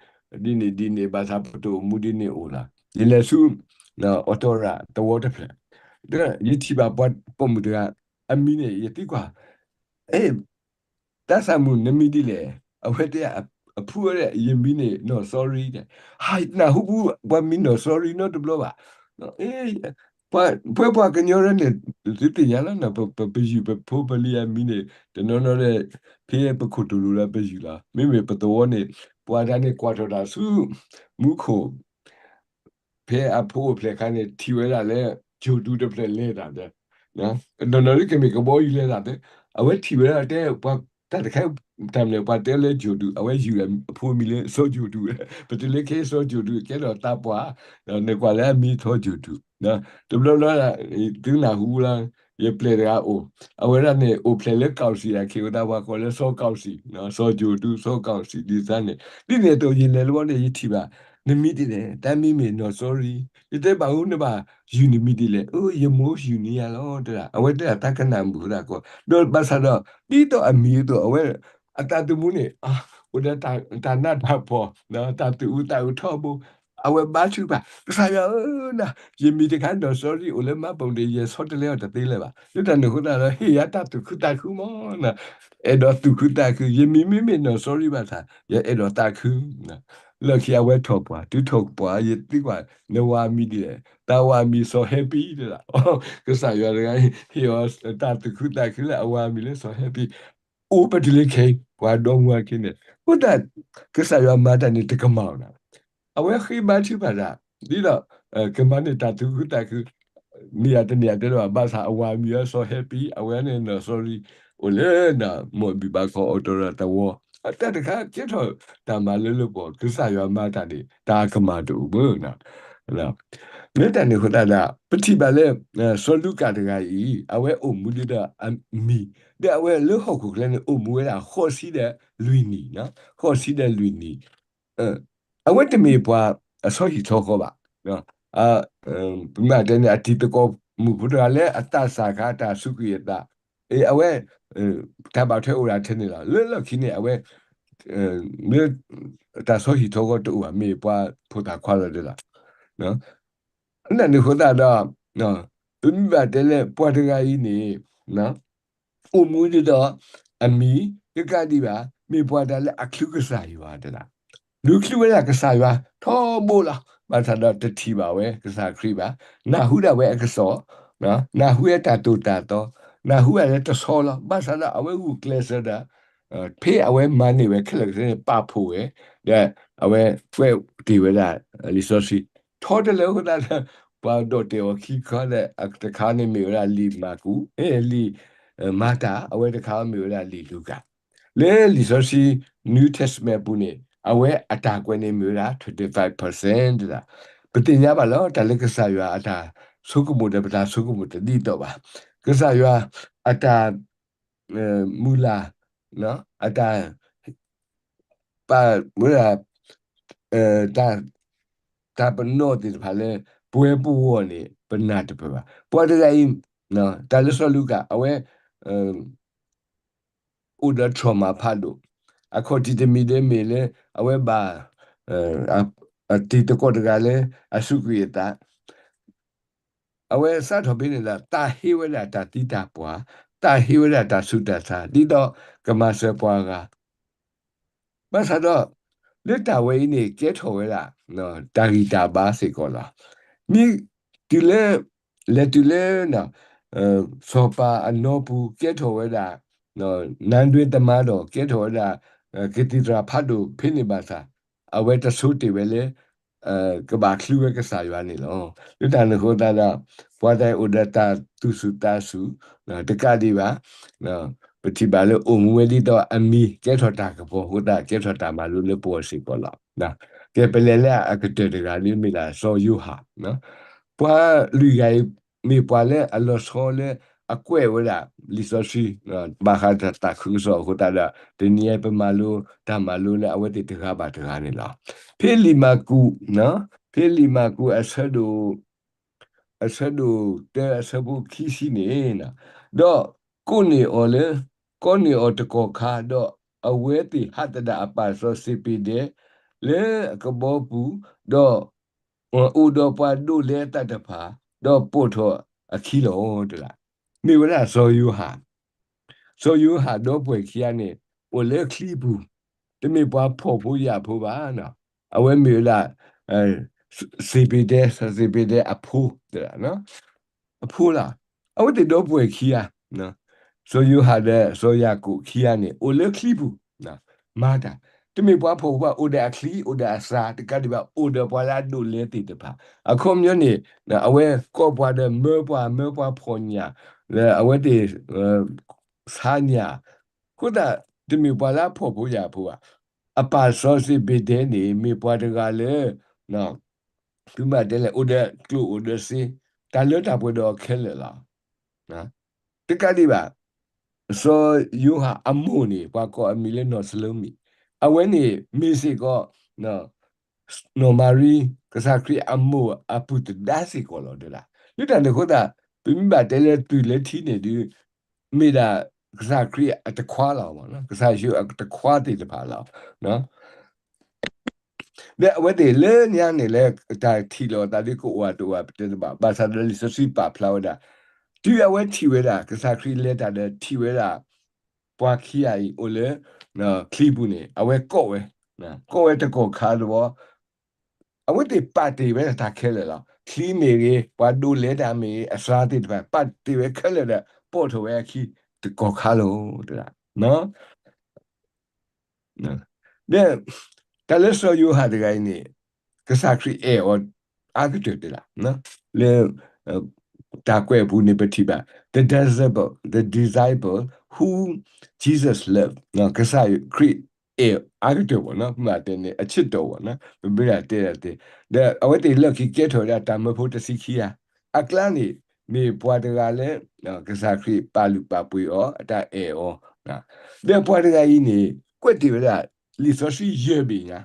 ဒ်န့ၣ်ဒ်န့ၣ် ဘၣ်ဆၣ်ပတအိၣ်မူဒ်န့ၣ်အိၣ်လီၤ. ယလဲၤဆူ အီတီရၣ်သဝီတဖျၢၣ်, ယထံၣ်ဘၣ်ပှၤပိာ်မုၣ်တဂၤ အမံၤန့ၣ် ယသံကွၢ် အဲ သးစၢ်မုၣ် နမံၤဒ်လဲၣ်, အဝဲတဲ အဖုဝဲဒၣ် ယမံၤန့ၣ် နီၢ်စီရံ, ဟးနၢ်ဟူပှၤမံၤနီၢ်စီရံနီတဘျီဘၣ်. ပှၤပှၤကညီရဲန့ၣ် သုသ့ၣ်ညါလီၤ, ပယုၢ်ပဖိပလံၤအမံၤန့ၣ် တနီၤနီၤဒီး ဖဲပခိၣ်တူၢ်လိာ်ဒီးပယုၢ်လီၤ. မ့မ့ၢ်ပသဝီန့ၣ် ပှၤတဂၤန့ၣ်ကွၢ်ထီၣ်တၢ်ဆူ မူခိၣ် ဖဲအဖိအိၣ်ဖျဲၣ်အခါန့ၣ် ထံၣ်ဝဲဒၣ်လၢ ယိၤဒူတဖျၢၣ်လဲၤတၢ်ဒီး နီၢ်နီၢ်လၢကမ့ၢ်ကဘီယူၤလဲၤတၢ်ဒီး အဝဲထံၣ်ဝဲဒၣ်တဲ ပှၤတၢ်တခါ တၢ်မနုၤပှၤတဲလၢယိၤဒူ အဝဲယုၢ်အဖိအမံၤလၢစီၤယိၤဒူ, ပတုၤလၢခဲစီၤယိၤဒူ ကဲထီၣ်သးပှၢ်, နကွၢ်လၢအမံၤစီၤယိၤဒူ, တဘျီဘျီ သုနၢ်ဟူလၢ ယပျဲၢ်တဂၤအိၣ်, အဝဲဒၣ်န့ၣ် အိၣ်ဖျဲၣ်လၢကောင်စီ အခံ အဃိသတးပှၤကိးလၢစီၤကောင်စီ, စီၤယိၤဒူ စီၤကောင်စီ ဒ်သိးန့ၣ် ဒ်န့ၣ်အသိး ယလဲၤတဘျီန့ၣ် ယထံၣ်ဘၣ် နမံၤဒ်လဲၣ်, တၢ်မံၤမ့ၢ်နီၢ်စီရံ, ယတဲဘၣ်အူ နဘၣ်ယုၢ်နမံၤဒ်လဲၣ်, အိ ယမိၢ်ယုၢ်န့ၢ်ယၤလီၤ တဲဒၣ်, အဝဲတဲဒၣ်တၢ်ကနၣ်မုာ်အဃိသတးကီး, ဒီးဘၣ်ဆၣ်ဒီး ဒ်သိးအမံၤအသိး အဝဲ အသးသမူန့ၣ် အိၣ်ဒီးတၢ်နးတၢ်ဖှီၣ်, တၢ်သူၣ်အုးသးအုးထီဘိ, အဝဲဘါထုကဖၣ် ကစၢ်ယွၤဧၢ, ယမံၤတခါနီၢ်စီရံ အိၣ်လၢမါပိာ်န့ၣ် ယဲၢ်ဆီတလဲအီၤတသ့လၢၤဘၣ်, လၢတၢ်န့ၣ်အဃိသတးဒီး ဟ့ၣ်ယၤတၢ်သူၣ်ခုသးခုမး, အဲၣ်ဒိးသူၣ်ခုသးခု, ယမံၤမ့မ့ၢ်နီၢ်စီရံဘၣ်ဆၣ် ယအဲၣ်ဒိးသးခု လၢခံအဝဲထီၣ်ပှၢ်, တုၤထီၣ်ပှၢ် ယသံကွၢ် နဝၤအမံၤဒ်လဲၣ်, တၢ်ဝၤအမံၤစီၤဟဲပံ တဲဒၣ်, ကစၢ်ယွၤတဂၤ ဟ့ၣ်အီၤတၢ်သူၣ်ခုသးခုလၢအဝၤအမံၤလၢစီၤဟဲပံ, အိၣ်ပတုၤလၢခဲအံၤ ပှၤဒီမါဝၤက့န့ၣ် အဃိသတး ကစၢ်ယွၤမၤတၢ်န့ၣ်တကမၣ်လီၤ. အဝဲဃ့ဘါထုကဖၣ်တၢ် ဒ်သိး ကမၤန့ၢ်တၢ်သူၣ်ခုသးခု မ့ၢ်ယၤတမ့ၢ်ယၤတဲလၢၤဘၣ် ဘၣ်ဆၣ်အဝၤမံၤအီၤစီၤဟဲပံ အဝဲန့ၣ်နီၢ်စီၤရံ အိၣ်လၢ မိၢ်ဘံၣ်ဘၣ်ခီအီၤတရီတဝီ တၢ်တခါကဲထီၣ်တၢ်မၤလိလၢပှၤ ကစၢ်ယွၤမၤတၢ်န့ၣ် တၢ်ကမၣ်တအိၣ်ဘၣ် လၢတၢ်န့ၣ်အဃိသတးဒီး ပထံၣ်ဘၣ်လၢ စီၤလူၤကၣ်တဂၤအံၤ အဝဲအိၣ်မူဒ်ဒီးအမံၤ ဒီးအဝဲလၢဟီၣ်ခိၣ်ချၢန့ၣ် အိၣ်မူဝဲဒၣ်ဃိးဆံဒီးလွံၢ်နံၣ်, ဃိးဆံဒီးလွံၢ်နံၣ်, အဝဲတမ့ၢ်ပှၤအဆီဟံၣ်ဆီဃီဘၣ်. ပမ့ၢ်တဲန့ၣ် အတံၤသကိးမုၣ်ဖိတဂၤလၢအသးစၢ်ခါ တၢ်စူးကွံာ်အသး, အဝဲ တၢ်ဘၣ်ထွဲအိၣ်ဒၣ်ထဲန့ၣ်လီၤ. လၢလီၢ်ခံန့ၣ် အဝဲ တၢ်ဆီဟံၣ်ဆီဃီတအိၣ်ဘၣ် မ့ၢ်ပှၤဖိသၣ်ခွါလီၤဒၣ်လီၤ. အန့ၣ်အဃိသတးဒီး ပမ့ၢ်ဘၣ်တဲလၢပှၤတဂၤအံၤန့ၣ် အိၣ်မူဒ်ဒီး အမံၤ တကးဒံးဘၣ် မ့ၢ်ပှၤတဂၤလၢအချုးကစၢ်ယွၤတဒၣ်, ဒုးချုးဝဲဒၣ်ကစၢ်ယွၤထီဘိလီၤ. ဘၣ်ဆၣ်ဒီးတထံၣ်ဘၣ်ဝဲကစၢ်ခရံာ်ဘၣ်, နၢ်ဟူဒၣ်ဝဲအကစီၣ်, နၢ်ဟူဝဲတၢ်သိၣ်တၢ်သီ, နၢ်ဟူဝဲလၢတဆီလီၤ. ဘၣ်ဆၣ်ဒီးအဝဲဂုာ်ကျဲးစၢးဒီး ဖဲအဝဲမၤန့ၢ်ဝဲခဲလၢာ်ခဲဆ့န့ၣ် ပာ်ဖှိၣ်ဝဲ, ဒီးအဝဲကွဲးတ့ၢ်ဝဲဒၣ် လံာ်စီဆှံ ထီတလၢအဃိသတးဒီး ပှၤဒိးတဲာ်အီၤခံခါဒီး တခါန့ၣ်မ့ၢ်ဝဲဒၣ်လံာ်မၢ်ကူး, လံာ်မၤတၢ်, အဝဲတခါမ့ၢ်ဝဲဒၣ်လံာ်လူၤကၣ်. လၢလံာ်စီဆှံ New Testament အပူၤန့ၣ် အဝဲအတၢ်ကွဲးန့ၣ်မ့ၢ်ဝဲဒၣ် twenty-five percent တဒၣ်. ပသ့ၣ်ညါဘၣ်လီၤ တၢ်လၢကစၢ်ယွၤအတၢ်ဆိကမိၣ်ဒီးပတၢ်ဆိကမိၣ်တဒ်သိးဘၣ်. ကစၢ်ယွၤအတၢ် မုၢ်လၢ် အတၢ် ပာ်ဝဲဒၣ် တၢ်ပနီၣ်သ့ၣ်တဖၣ်လၢ ပဝဲပဂီၢ်န့ၣ် ပနၢ်တပၢၢ်ဘၣ်. ပှၤတဂၤအံၤ တၢ်လၢစီၤလူၤကၣ် အဝဲ အိၣ်ဒီး trauma ဖးဒိၣ်, အခီၣ်ထံးတမံၤဒီးမ့ၢ်လၢ အဝဲဘၣ် အတံၤသကိးတဂၤလၢ အစူးကွံာ်အသး အဝဲစးထီၣ်ဖဲန့ၣ်ဒီး သးဟ့ဝဲဒၣ်တၢ်သံတၢ်ပှၢ်, သးဟ့ဝဲဒၣ်တၢ်ဆူးတၢ်ဆါ ဒ်သိးကမၤစၢၤပှၤဂၤ. ဘၣ်ဆၣ်ဒီး လၢတၢ်ဝဲအံၤန့ၣ် ကဲထီၣ်ဝဲဒၣ် တၢ်ဂံၢ်တၢ်ဘါစ့ၢ်ကီးလီၤ. မ့ၢ်တုၤလၢ လဲၤတုၤလၢ စီၤပၤအနီပူၤ ကဲထီၣ်ဝဲဒၣ် နါတွ့သမါဒီး ကဲထီၣ်ဝဲဒၣ် ကသံၣ်သရၣ်ဖးဒိၣ်ဖဲန့ၣ်ဘၣ်ဆၣ် အဝဲတဆိတ့ၢ်ဝဲလၢ ကဘၣ်ချုးဝဲကစၢ်ယွၤန့ၣ်လီၤ. လၢတၢ်န့ၣ်အဃိသတးဒီး ပှၤတၢ်အိၣ်ဒီးတၢ်သူၣ်စူၤသးစူၤ တကးဒံးဘၣ် ပထံၣ်ဘၣ်လၢအိၣ်မူဝဲဒ်သိးအမံၤ ကဲထီၣ်တၢ်ကပီၤအဃိသတး ကဲထီၣ်တၢ်မၤလိလၢပဂီၢ်စ့ၢ်ကီးလီၤ. ကဲပလဲၤလၢအကတၢၢ်တဂၤဒ်မ့ၢ်ဒၣ်စီၤယိၤဟၣ် ပှၤလွံၢ်ဂၤအံၤ မ့ၢ်ပှၤလၢအလီၤဆီလၢအကွဲးဝဲဒၣ်လံာ်စီဆှံ ဘၣ်ဃးတၢ်သးခုကစီၣ်အဃိသတးဒီး တနံၤအံၤပမၤလိ တၢ်မၤလိလၢအဝဲသ့ၣ်တဂၤဘၣ်တဂၤန့ၣ်လီၤ. ဖဲလံာ်မၢ်ကူး ဖဲလံာ်မၢ်ကူးအဆၢဒိၣ် အဆၢဒိၣ်တၢအဆၢဖိခံဆံန့ၣ်, ဒီးကိးန့ၢ်အီၤလၢ ကိးန့ၢ်အီၤတကီၢ်ခါ ဒီးအဝဲသ့ၣ်ဟးသဒၣ်အပၢ်စီၤစ့းဘ့းဒဲ လၢအကဘီပူၤ, ဒီး အိၣ်ဒီးပှၤဒိးလဲအသးတဖၣ်, ဒီးပိာ်ထီၣ်အခံလီၤတဒၣ်. မ့ၢ်ဝဲဒၣ်စီၤယိၤဟၣ် စီၤယိၤဟၣ်ဒီပုၢ်ဝဲၢ်ခံဂၤန့ၣ် အိၣ်လၢချံပူၤ, တမ့ၢ်ပှၤဖှီၣ်ဖိယာ်ဖိဘၣ်. အဝဲမ့ၢ်ဝဲဒၣ် စ့းဘ့းဒဲ, စီၤစ့းဘ့းဒဲအဖိ, အဖိလီၤ. အဝဲသ့ၣ်ဒီပုၢ်ဝဲၢ်ခံဂၤ စီၤယိၤဟၣ်ဒီးစီၤယၤကိာ်ခံဂၤန့ၣ် အိၣ်လၢချံပူၤ မၤတၢ်, တမ့ၢ်ပှၤဖှီၣ်ဖိဘၣ်, အိၣ်ဒီးအချံ အိၣ်ဒီးအသး တကးဒံးဘၣ် အိၣ်ဒီးပှၤလၢအဒိးလဲသ့ၣ်တဖၣ်. အခီပညီန့ၣ် အဝဲကိးပှၤဒီးမၢပှၤ, မၢပှၤဖှီၣ်ညၣ်, ဒီးအဝဲသ့ၣ် ဆါညၣ်, အဃိသတး တမ့ၢ်ပှၤလၢအဖှီၣ်ဖိယာ်ဖိဘၣ်. အပၢ်စီၤစ့းဘ့းဒဲန့ၣ် မ့ၢ်ပှၤတဂၤလၢ သုမ့ၢ်တဲလဲၣ် အိၣ်ဒီးကျိၣ်အိၣ်ဒီးစ့, တၢ်လၢတၢ်ပှဲၤဒီးအီၤခဲလၢာ်လီၤ. တကးဒံးဘၣ် စီၤယိၤဟၣ်အမိၢ်န့ၣ် ပှၤကိးအမံၤလၢနီၢ်စလိမံ, အဝဲန့ၣ်မ့ၢ်စ့ၢ်ကီး နီၢ်မၤရံ ကစၢ်ခရံာ်အမိၢ်အပုၢ်သဒါစ့ၢ်ကီးလီၤတဒၣ်. လၢတၢ်န့ၣ်အဃိသတး ပမ့ၢ်ဘၣ်တဲလၢသွံၣ်လၢထံန့ၣ်ဒုး မ့ၢ်ဒၣ်ကစၢ်ခရံာ်အတခွါလီၤ, ကစၢ်ယ့ၣ်ၡူးအတခွါသ့ၣ်တဖၣ်လီၤ. ဒီးအဝဲသ့ၣ်လၢညါန့ၣ်လၢ တၢ်ထံၣ်လိာ်အသးဒ်ကအိၣ်အတအိၣ်ပတဲတဘၣ်, ဘၣ်ဆၣ်ဒီးလံာ်စီဆှံပာ်ဖျါဝဲဒၣ် တုၤအဝဲထံၣ်ဝဲဒၣ် ကစၢ်ခရံာ်လဲၤတၢ်ဒီးထံၣ်ဝဲဒၣ် ပှၤခံဂၤအံၤအိၣ်လၢ ချံပူၤန့ၣ် အဝဲကိးဝဲ, ကိးဝဲတကီၢ်ခါတဘျီ, အဝဲသ့ၣ်ပာ်တ့ၢ်ဝဲဒၣ်တၢ်ခဲလၢာ်လီၤ. ချံမ့ၢ်ဂ့ၤ, ပှၤဒိးလဲတၢ်မ့ၢ်ဂ့ၤ, အသးသ့ၣ်တဖၣ် ပာ်တ့ၢ်ဝဲခဲလၢာ်ဒီး ပိာ်ထီၣ်ဝဲအခံတကီၢ်ခါလီၤတဒၣ်. ဒီး တၢ်လၢစီၤယိၤဟၣ်တဂၤအံၤန့ၣ် ကစၢ်ခရံာ်အဲၣ်အီၤအါကတၢၢ်တဒၣ်, လၢ တၢ်ကွဲးအပူၤန့ၣ် ပထံၣ်ဘၣ် the disciple, the disciple who Jesus loved, ကစၢ်ခရံာ်အဲၣ်အါကတၢၢ်ဘၣ်နီၤ, မ့ၢ်တဲန့ၣ် အဆံးတီၤဘၣ်နီၤ, ပမ့ၢ်ဒၣ်တဲဒၣ်သ့, ဒီးအဝဲသ့ၣ်လီၢ်ခံကဲထီၣ်ဝဲဒၣ်တၢ်မၢဖိတဆံခံဂၤ, အကျါန့ၣ် မ့ၢ်ပှၤတဂၤလၢ ကစၢ်ခရံာ်ပာ်လုၢ်ပာ်ပှ့ၤအီၤ အတၢ်အဲၣ်အီၤ, ဒီးပှၤတဂၤအံၤန့ၣ် ကွဲးတ့ၢ်ဝဲဒၣ် လံာ်စီဆှံယဲၢ်ဘ့ၣ်ညါ,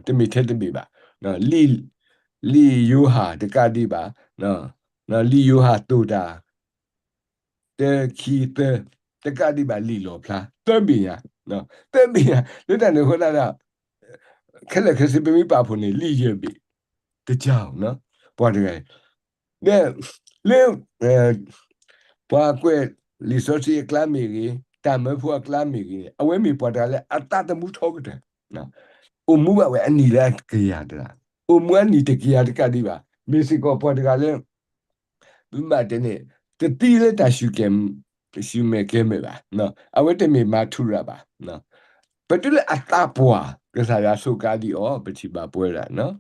တမ့ၢ်ထဲတဘ့ၣ်ဘၣ်, လံာ်ယိၤဟၣ်တကးဒံးဘၣ်, လံာ်ယိၤဟၣ်သိၣ်တၢ် တၢ ခံ သၢ, တကးဒံးဘၣ်လံာ်လီၣ်ဖျါ သၢဘ့ၣ်ညါ, သၢဘ့ၣ်ညါ လၢတၢ်န့ၣ်အဃိသတးဒီး ခဲလၢာ်ခဲဆ့ပမ့ၢ်ပာ်ဖှိၣ်န့ၣ် လံာ်ယဲၢ်ဘ့ၣ်, တကး, ပှၤတဂၤအံၤ, ဒီး လၢ ပှၤကွဲးလံာ်စီဆှံအကျါမ့ၢ်ဂ့ၤ, တၢ်မၢဖိအကျါမ့ၢ်ဂ့ၤန့ၣ် အဝဲမ့ၢ်ပှၤတဂၤလၢအသးသမူထီကတၢၢ်, အိၣ်မူဘၣ်ဝဲအနံၣ်လၢအကယၤတဂၤ, အိၣ်မူအနံၣ်တကယၤတကးဒံးဘၣ်, မ့ၢ်စ့ၢ်ကီးပှၤတဂၤလၢ ပမ့ၢ်တဲန့ၣ် တသံလၢတၢ် ဆူၣ်မဲာ်ကဲၤမဲာ်ဘၣ်, အဝဲတမ့ၢ်မၤထူရၤဘၣ်, ပတုၤလၢအသးပှၢ် ကစၢ်ယွၤစူးကါဒံးအီၤ ပထံၣ်ဘၣ်ပဝဲဒၣ်,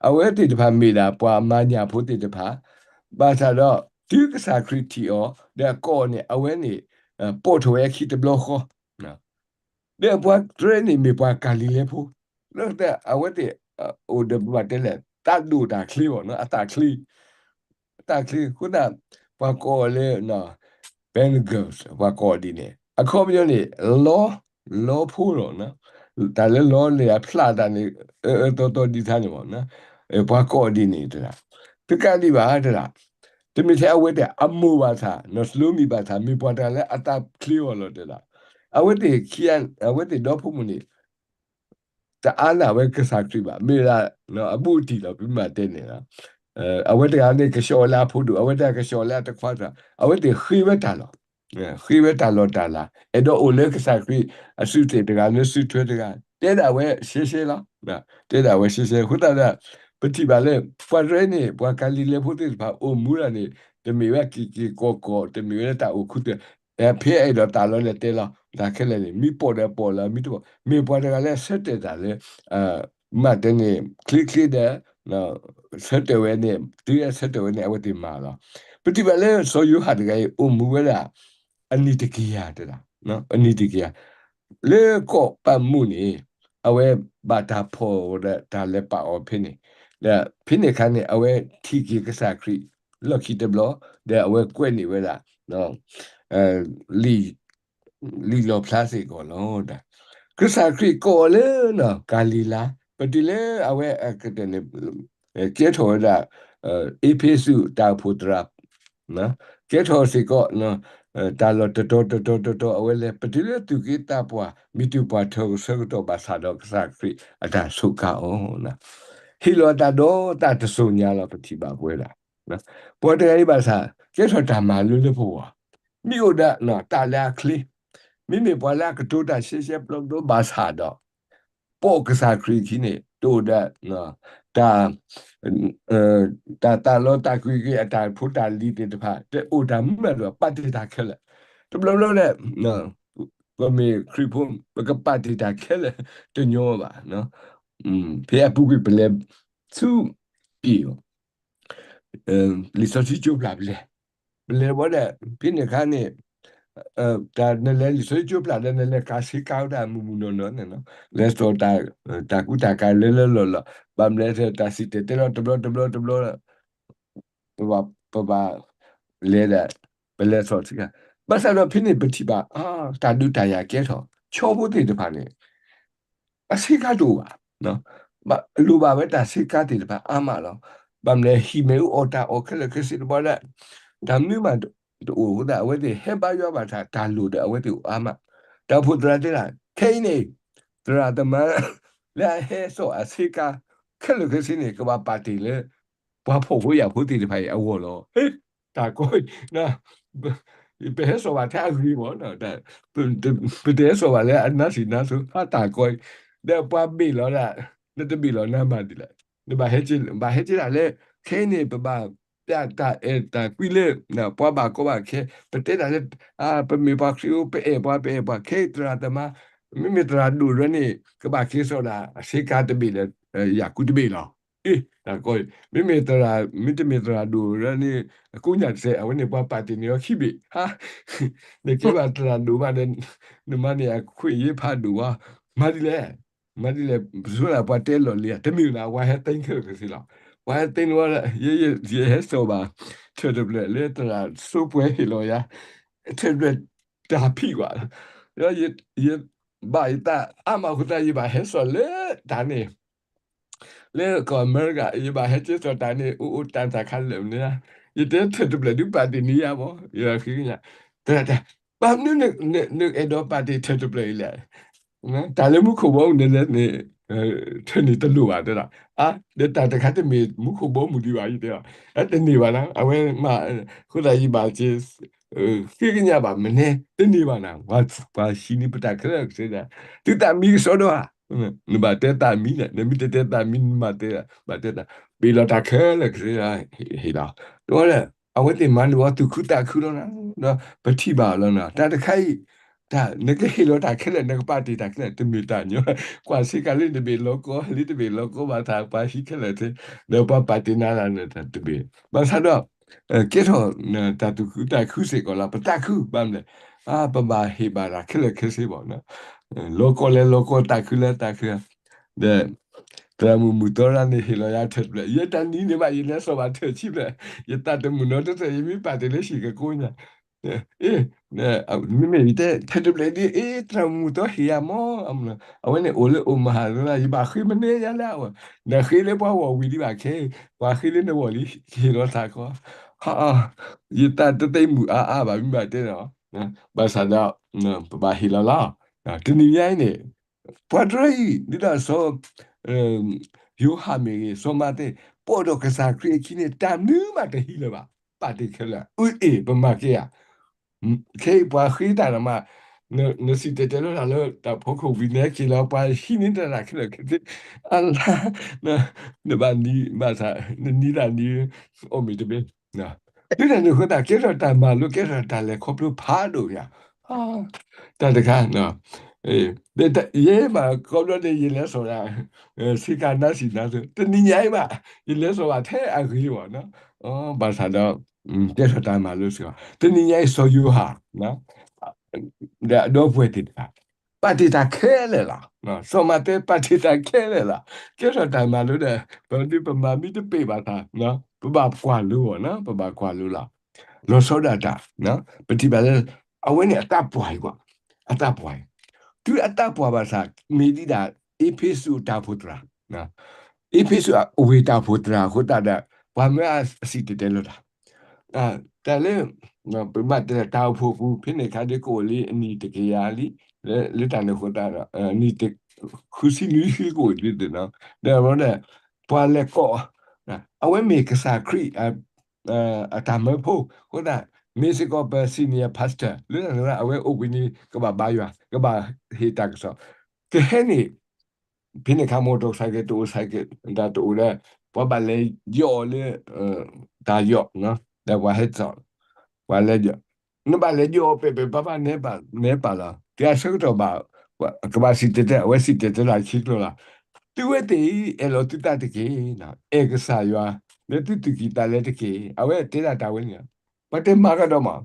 အဝဲသ့ၣ်တဖၣ်မ့ၢ်ဒၣ်ပှၤမၤညၣ်ဖိသ့ၣ်တဖၣ်, ဘၣ်ဆၣ်ဒီး တုၤကစၢ်ခရံာ်ထံၣ်အီၤ ဒီးကိးအီၤန့ၣ် အဝဲန့ၣ် ပိာ်ထီၣ်ဝဲအခံတဘျီဃီ ဒီးပှၤတြဲၤန့ၣ်မ့ၢ်ပှၤကၤလံၤလဲဖိ, လၢအဝဲသ့ၣ် အိၣ်ဒီးပဘၣ်တဲလဲၣ် သးဒိၣ်တၢ်ချ့ဘၣ်နီၤ, အသးချ့, အသးချ့အဃိသတး ပှၤကိးအီၤလၢ Ben Gunn, ပှၤကိးအီၤဒ်န့ၣ် အခီပညီန့ၣ် လီ, လီဖိလီၤ, တၢ်လၢလီန့ၣ် အဖျါတၢ်န့ၣ် အၢအၢသီသီဒ်ထါန့ၣ်မ့ၢ် ပှၤကိးအီၤဒ်န့ၣ်တဒၣ်, တကးဒံးဘၣ်တဒၣ်, တမ့ၢ်ထဲအဝဲသ့ၣ်အမိၢ်ဘၣ်ဆၣ် နီၢ်စလိမံၤဘၣ်ဆၣ် မ့ၢ်ပှၤတဂၤလၢအသးချ့အီၤလီၤတဒၣ်, အဝဲသ့ၣ်ခံဂၤ အဝဲသ့ၣ်ဒီဖိမိၢ်န့ၣ် တအါန့ၢ်ဝဲကစၢ်ခရံာ်ဘၣ်, မ့ၢ်ဒၣ် အဘူးအတံၢ်လီၤ ပမ့ၢ်တဲန့ၣ်လီၤ, အဝဲတဂၤန့ၣ်ကဆှီဝဲလၢအဖိဒိၣ်, အဝဲတဂၤကဆှီလၢအတခွါတဂၤ, အဝဲသ့ၣ်ဃ့ဝဲတၢ်လီၤ, ဃ့ဝဲတၢ်လီၢ်တၢ်လၤ, အဲၣ်ဒိးအိၣ်လၢကစၢ်ခရံာ်အစုသ့ၣ်တဂၤလၢစုထွဲတဂၤ, တဲဒၣ်ဝဲရှဲရှဲလီၤ, တဲဒၣ်ဝဲရှဲရှဲ အဃိသတးဒီး ပထံၣ်ဘၣ်လၢ ပှၤတြဲၤန့ၣ် ပှၤကၤလံၤလဲဖိသ့ၣ်တဖၣ်အိၣ်မူဒၣ်န့ၣ် တမ့ၢ်ဝဲက့ၤက့ၤကီးကီး တမ့ၢ်ဝဲလၢတၢ်အိၣ်ခူသူၣ် ဖဲအဲၣ်ဒိးသးလီလဲၣ်တဲလီၤ တၢ်ခဲလၢာ်န့ၣ် မ့ၢ်ပိာ်ဒီးပိာ်လီၤ မ့ၢ်တပိာ် မ့ၢ်ပှၤတဂၤလၢဆၢတဲာ်တၢ်လၢ မ့ၢ်တဲန့ၣ် ချ့ချ့ဒီး ဆၢတဲာ်ဝဲန့ၣ် တုၤဆၢတဲာ်ဝဲန့ၣ် အဝဲသ့ၣ်မၤလီၤ. ပထံၣ်ဘၣ်လၢစီၤယိၤဟၣ်တဂၤအံၤ အိၣ်မူဝဲဒၣ် အနံၣ်တကယၤတဒၣ်, အနံၣ်တကယၤ လၢကီၢ်ပၢ်မူန့ၣ် အဝဲဘၣ်တၢ်ဖီၣ်ဒီးတၢ်လဲၤပာ်အီၤဖဲန့ၣ်, ဒီးဖဲန့ၣ်အခါန့ၣ် အဝဲထံၣ်က့ၤကစၢ်ခရံာ် လီၢ်ခံတဘျီ ဒီးအဝဲကွဲးန့ၢ်ဝဲဒၣ် လံာ် လံာ်လီၣ်ဖျါစ့ၢ်ကီးလီၤ. ကစၢ်ခရံာ်ကိးအီၤလၢ ကၤလံၤလါ ပတုၤလၢအဝဲ ကဲထီၣ်ဝဲဒၣ် အ့းဖ့းစူးတၢ်အိၣ်ဖှိၣ်သရၣ် ကဲထီၣ်စ့ၢ်ကီး တၢ်လီၢ်တတီၤတတီၤတတီၤ အဝဲလဲၤ ပတုၤလၢသူၣ်က့သးပှၢ် မ့ၢ်တုၤပှၢ်ထီၣ်ဆၢကတီၢ်ဘၣ်ဆၣ်ဒီး ကစၢ်ခရံာ်အတၢ်စူးကါအီၤ ဟ့ၣ်လီၤအသးဒီးသးတစိၤညါလီၤ ပထံၣ်ဘၣ်ပဝဲဒၣ် ပှၤတဂၤအံၤဘၣ်ဆၣ် ကဲထီၣ်တၢ်မၤလိလၢပဂီၢ်, မ့ၢ်အိၣ်ဒီးတၢ်လၢအချ့, မ့မ့ၢ်ပှၤလၢအကတိၤတၢ်ရှဲရှဲပျီပျီဘၣ်ဆၣ်ဒီး ပိာ်ကစၢ်ခရံာ်အခံန့ၣ် တအိၣ်ဒီး တၢ် တၢ်သးလီတၢ်ကွံာ်ကွံာ်အတၢ်ဖိတၢ်လံၤသ့ၣ်တဖၣ် တအိၣ်တၢ်မုာ်ဘၣ်ဒီး ပာ်တ့ၢ်တၢ်ခဲလၢာ်, တဘျီဘျီဒီး ပမ့ၢ်ခရံာ်ဖိ ပကပာ်တ့ၢ်တၢ်ခဲလၢာ်တညီဘၣ်. ဖဲအပူၤကွံာ်ပလဲၤဆူ အံၤ လံာ်စီဆှံကၠိပျၢ်ပလဲၤ, ပလဲၤဝဲဒီး ဖဲန့ၣ်အခါန့ၣ် တၢ်နလဲၤလံာ်စီဆှံကၠိပျၢ်ဒီး နလဲၤကၤဆ့ကၤဝဲဒၣ်မုၢ်မုၢ်နီၢ်နီၢ်န့ၣ် လဲၤစိာ်တၢ်ကူတၢ်ကၤလၢလၢလီၢ်လီၢ် ဘၣ်မနုၤတၢ်စံၣ်တဲၤတဲလီၤတဘျီတဘျီတဘျီ ပဘၣ် ပဘၣ်လဲၤဒီး ပလဲၤစိာ်ဆ့ကၤ, ဘၣ်ဆၣ်ဒီးဖဲန့ၣ်ပထံၣ်ဘၣ် တၢ်ဒုးတၢ်ယၤကဲထီၣ် ဆီဖိသ့ၣ်တဖၣ်န့ၣ် အဆ့ကၤတအိၣ်ဘၣ်, လိၣ်ဘၣ်ဝဲတၢ်ဆ့ကၤသ့ၣ်တဖၣ်အါမးလီၤ. ဘၣ်မနုၤဟံၣ်မ့ၢ်အူအီၣ်တၢ်အီၣ်ခဲလၢာ်ခဲဆ့တဘျီဒီး တၢ်မနုၤမးတအိၣ်အဃိသတး အဝဲသ့ၣ်ဟဲဘါယွၤဘၣ်ဆၣ် တၢ်လိၣ်ဒီးအဝဲသ့ၣ်အိၣ်အါမး, တၢ်အိၣ်ဖှိၣ်သရၣ်တဲဒၣ် ခဲအံၤန့ၣ် သရၣ်သမါ လၢအဟဲစိာ်အဆ့ကၤ ခဲလၢာ်ခဲဆ့န့ၣ် ကဘၣ်ပာ်တ့ၢ်လၢ ပှၤဖှီၣ်ဖိယာ်ဖိသ့ၣ်တဖၣ်အံၤအဂီၢ်လီၤ. တၢ်ကီအံၤ ပဟဲစိာ်ဘၣ်ထဲအဂ့ၤမး, ပတဟဲစိာ်ဘၣ်လၢအနါစံးနါစိၤ ဟးတၢ်ကီအံၤ, ဒီးပှၤဘ့ၣ်လီၤဒၣ် နတဘ့ၣ်လီၤနါမၤဒ်လဲၣ်, နဘၣ်ဟဲက့ၤဒၣ်လၢ ခဲအံၤန့ၣ် ပဘၣ် ပတၢ်အဲၣ်တၢ်ကွံလၢ ပှၤဘၣ်ကီဘၣ်ခဲ, ပတဲတၢ်လၢ ပမ့ၢ်ပှၤခရံာ်ဖိ ပအဲၣ်ပှၤ ပအဲၣ်ပှၤခဲအံၤ သရၣ်သမါ, မ့မ့ၢ်သရၣ်ဒိၣ်ရၢန့ၣ် ကဘၣ်က့ၤစိာ်ဒၣ် ဆ့ကၤတဘ့ၣ်ဒီး ယၣ်ကူတဘ့ၣ်လီၤ. အ့ တၢ်ကီအံၤ မ့မ့ၢ်သရၣ် မ့တမ့ၢ်သရၣ်ဒိၣ်ရၢန့ၣ် ကိးညၣ်တစဲး အဝဲန့ၣ်ပှၤပာ်တ့ၢ်န့ၢ်အီၤခံဘ့ၣ်, နကဲဘၣ်သရၣ်ဒိၣ်မးဒီး နမၤန့ၢ်အခွင့်အရေးဖးဒိၣ်ဝဲ, မၤဒ်လဲၣ် မၤဒ်လဲၣ် ပဆိကမိၣ်ပှၤတဲလီၢ်လံၤဧါ, တမ့ၢ်နၤ ပှၤဟဲသ့ခဲလၢာ်ခဲဆ့လီၤ. ပှၤဟဲသ့န့ၣ်ဝဲ ယဟဲစိာ်ဘၣ် ထၢၣ်တဖျၢၣ်လၢသရၣ်စိပှဲၤဟ့ၣ်လီၤယၤ, ထၢၣ်တဖျၢၣ်တၢ်ဖံးကွၢ်, ယဘၣ်ယသးအါမးအဃိသတး ယဘၣ်ဟဲစိာ်လၢတၢ်န့ၣ် လၢကီၢ်အမဲရကၤ ယဘၣ်ဟဲက့ၤစိာ်တၢ်န့ၣ် အိၣ်အိၣ်တၢ်တၢ်ခါလၢာ်မနုၤ, ယတဲထၢၣ်တဖျၢၣ်ဒုးပာ်တ့ၢ်န့ၢ်ယၤဘၣ်, ယဃ့ကညး, တၢ် ဘၣ်မနုၤနအဲၣ်ဒိးပာ်တ့ၢ်ထၢၣ်တဖျၢၣ်အံၤလဲၣ်, တၢ်လၢမူခိၣ်ဘီမုၢ်န့ၣ်လဲၣ်န့ၣ် ထၢၣ်န့ၣ်တလိၣ်ဘၣ်တဲဒၣ်, အါ ဒီးတၢ်တခါတမ့ၢ်မူခိၣ်ဘီမုၢ်ဒံးဘၣ် ယတဲဘၣ်, တန့ၢ်ဘၣ်နၤ အဝဲမ့ၢ် အဃိသတးယဘၣ်က့ၤ ဃ့ကညးဘၣ်မနုၤ တန့ၢ်ဘၣ်နၤ, ပှၤဟံးန့ၢ်ပတၢ်ခဲလၢာ်ကဆ့, သုသးမံကစီဒီဧါ, နဘၣ်တဲသးမံန့ၣ် နမ့ၢ်တတဲသးမံ နဘၣ်တဲ ဘၣ်တဲသး ပ့ၤလီၤတၢ်ခဲလၢာ်ကဆ့ ဟ့ၣ်လီၤ, ဒီး အဝဲသ့ၣ်မၤန့ၢ်အီၤသူၣ်ခုသးခုလီၤနၤ, ဒီးပထံၣ်ဘၣ်အီၤလီၤနၤ, တၢ်တခါအံၤ တၢ်နကဟ့ၣ်လီၤတၢ်ခဲလၢာ် နကပာ်တ့ၢ်တၢ်ခဲလၢာ် တမ့ၢ်တၢ်ညီ, ကွၢ်ဆ့ကၤလၢတဘ့ၣ်လီၤကီ လၢတဘ့ၣ်လီၤကီဘၣ်ဆၣ် ပှၤဟံးခဲလၢာ်သ့, ဒီးပှၤပာ်တ့ၢ်နၤနၤတဘ့ၣ်, ဘၣ်ဆၣ်ဒီး ကဲထီၣ် တၢ်သူၣ်ခုသးခုစ့ၢ်ကီးလီၤ, ပသးခုဘၣ်မနုၤလဲၣ်, ပဘၣ်ဟ့ၣ်ဘၣ်တၢ်ခဲလၢာ်ခဲဆ့ဘၣ် လီၤကီလဲၤလီၤကီ သးခုလဲၤသးခု, ဒီး သရၣ်မုၣ်မုၢ်သီရၣ်န့ၣ် ဟ့ၣ်လီၤယၤထၢၣ်တဖျၢၣ်, ယဲတၢ်နံၤန့ၣ်ဘၣ် ယလဲၤစိာ်ဘၣ်ထၢၣ်ဆံဖျၢၣ်, ယသးတမုာ်နီတစဲး ယမ့ၢ်ပာ်တ့ၢ်လၢဟံၣ်ကကိးညါ, အ့ မ့မ့ၢ်ယတဲထၢၣ်တဖျၢၣ်ဒ်အံၤ သရၣ်မုၣ်မုၢ်သီဟ့ၣ်ယၤမး, အဝဲန့ၣ်အိၣ်လၢအိၣ်မဟါလၢ ယဘၣ်ဃ့မနုၤယၤလၢအဝဲ, နဃ့လၢပှၤဂီၢ်ဝံၤဒံးဘၣ်ခဲ, ပှၤဃ့လၢနဂီၢ်လံ ဟ့ၣ်လီၤသးကီး, ယသးတသ့မုာ်အါအါဘၣ် မ့ၢ်ဘၣ်တဲဒီး, ဘၣ်ဆၣ်ဒီး ပဘၣ်ဟ့ၣ်လီၤလီၤ, တနံၤညါအံၤန့ၣ် ပှၤတရၢအံၤ ဒ်သိးစီၤ ယိၤဟၣ်မ့ၢ်ဂ့ၤ စီၤမးသဲ ပိာ်ဒီးကစၢ်ခရံာ်အခံန့ၣ် တၢ်မနုၤမးတဟံးလၢၤဘၣ်, ပာ်တ့ၢ်ခဲလၢာ်, အ့ၣ် ပမၤက့ၤဧါ, ခဲအံၤပှၤဃ့တၢ်ဒီးမး, နစံၣ်တဲၤတဲလီၤတၢ်လၢတၢ်ဖီခိၣ်ဝံၤ နဟဲက့ၤလီၤ ပှၤဟံးန့ၢ်တၢ်ခဲလၢာ်ခဲဆ့, အလါ နဘၣ်နံၤဘၣ်ဆၣ် နနံၤတၢ်နံၤ အိၣ်မ့ၢ်တဘ့ၣ်, ဒ်န့ၣ်အဃိသတး ကဲထီၣ်တၢ်မၤလိ ကဲထီၣ်တၢ်လဲၤခီဖျိဖးဒိၣ်ယၤ, တၢ်တခါ ယဲမးကိးဘျီန့ၣ် ယလဲၤစိာ်ဒၣ် ဆ့ကၤနါစံၣ်နါစိၤ တနံၤညါအံၤဘၣ် ယလဲၤစိာ်ဘၣ်ထဲအဂ့ၤဘၣ်, ဘၣ်ဆၣ်ဒီး ကဲထီၣ်တၢ်မၤလိစ့ၢ်ကီး တနံၤညါအံၤ စီၤယိၤဟၣ် ဒီးအဒီပုၢ်ဝဲၢ်သ့ၣ်တဖၣ် ပာ်တ့ၢ်တၢ်ခဲလၢာ်လီၤ. စီၤမးသဲပာ်တ့ၢ်တၢ်ခဲလၢာ်လီၤ. ကဲထီၣ်တၢ်မၤလိဒီး ပဒုးပမၤမံတပ့ၢ်ဘၣ်သး ပဘၣ်ကွၢ်လိအီၤ ပဘၣ်ကွၢ်လိလီၤ. လီၤဆီဒၣ်တၢ် ပထံၣ်ဘၣ်လၢ အဝဲန့ၣ်အသးပှၢ်အံၤကွၢ်, အသးပှၢ်အံၤ, တုၤအသးပှၢ်ဘၣ်ဆၣ် မ့ၢ်ဒ်ဒၣ် အ့းဖ့းစူးတၢ်အိၣ်ဖှိၣ်သရၣ်, အ့းဖ့းစူးအဝ့ၢ်တၢ်အိၣ်ဖှိၣ်သရၣ်အဃိသတးဒီး ပှၤမၢအစံၣ်တဲၤတဲလီၤတၢ် တၢ်လၢ ပဘၣ်တဲတၢ်အိၣ်ဖှိၣ်ပူၤ ဖဲန့ၣ်အခါဒ်ကအိၣ်လံအနံၣ်တကယၤလံ, လၢတၢ်န့ၣ်အဃိသတးဒီး နံၣ်ဃုဆံနွံဆံကအိၣ်ဒ်သိး, ဒီးပှၤလဲၤကိး အဝဲမ့ၢ်ကစၢ်ခရံာ် အတၢ်မၢဖိအဃိသတး မ့ၢ်စ့ၢ်ကီးပ senior pastor လၢတၢ်န့ၣ်အဝဲအိၣ်ဘှံးနံၤ ကဘၣ်ဘါယွၤ ကဘၣ်ဟ့ၣ်တၢ်ကစီၣ် ကဟဲန့ၣ် ဖဲန့ၣ်အခါ မိၢ်တီၢ်ကစၢ်ကဲ တအိၣ်စၢ်ကဲ တၢ်တအိၣ်ဒီး ပှၤဘၣ်လဲၤယီၤအီၤလၢ တၢ်ယီၤ ဒီးပှၤဟဲစိာ် ပှၤလဲၤယီၤ နဘၣ်လဲၤယီၤအီၤပဲာ်ပဲာ်ဘၣ်ဘၣ် နဲပာ်လီၤ တုၤအဆၢကတီၢ်ဘၣ် ကဘၣ်စံၣ်တဲၤတဲ အဝဲစံၣ်တဲၤတဲလီၤဆံကျိၤလီၤ. သုဝဲသ့ၣ်အံၤ အဲၣ်လီၤသုသးတက့ၢ်, အဲၣ်ကစၢ်ယွၤ လၢသုသူၣ်ကံၢ်သးလဲတက့ၢ်. အဝဲတဲဒၣ်တၢ်ဝဲန့ၣ် ပှၤတဲမၤကဒီးမး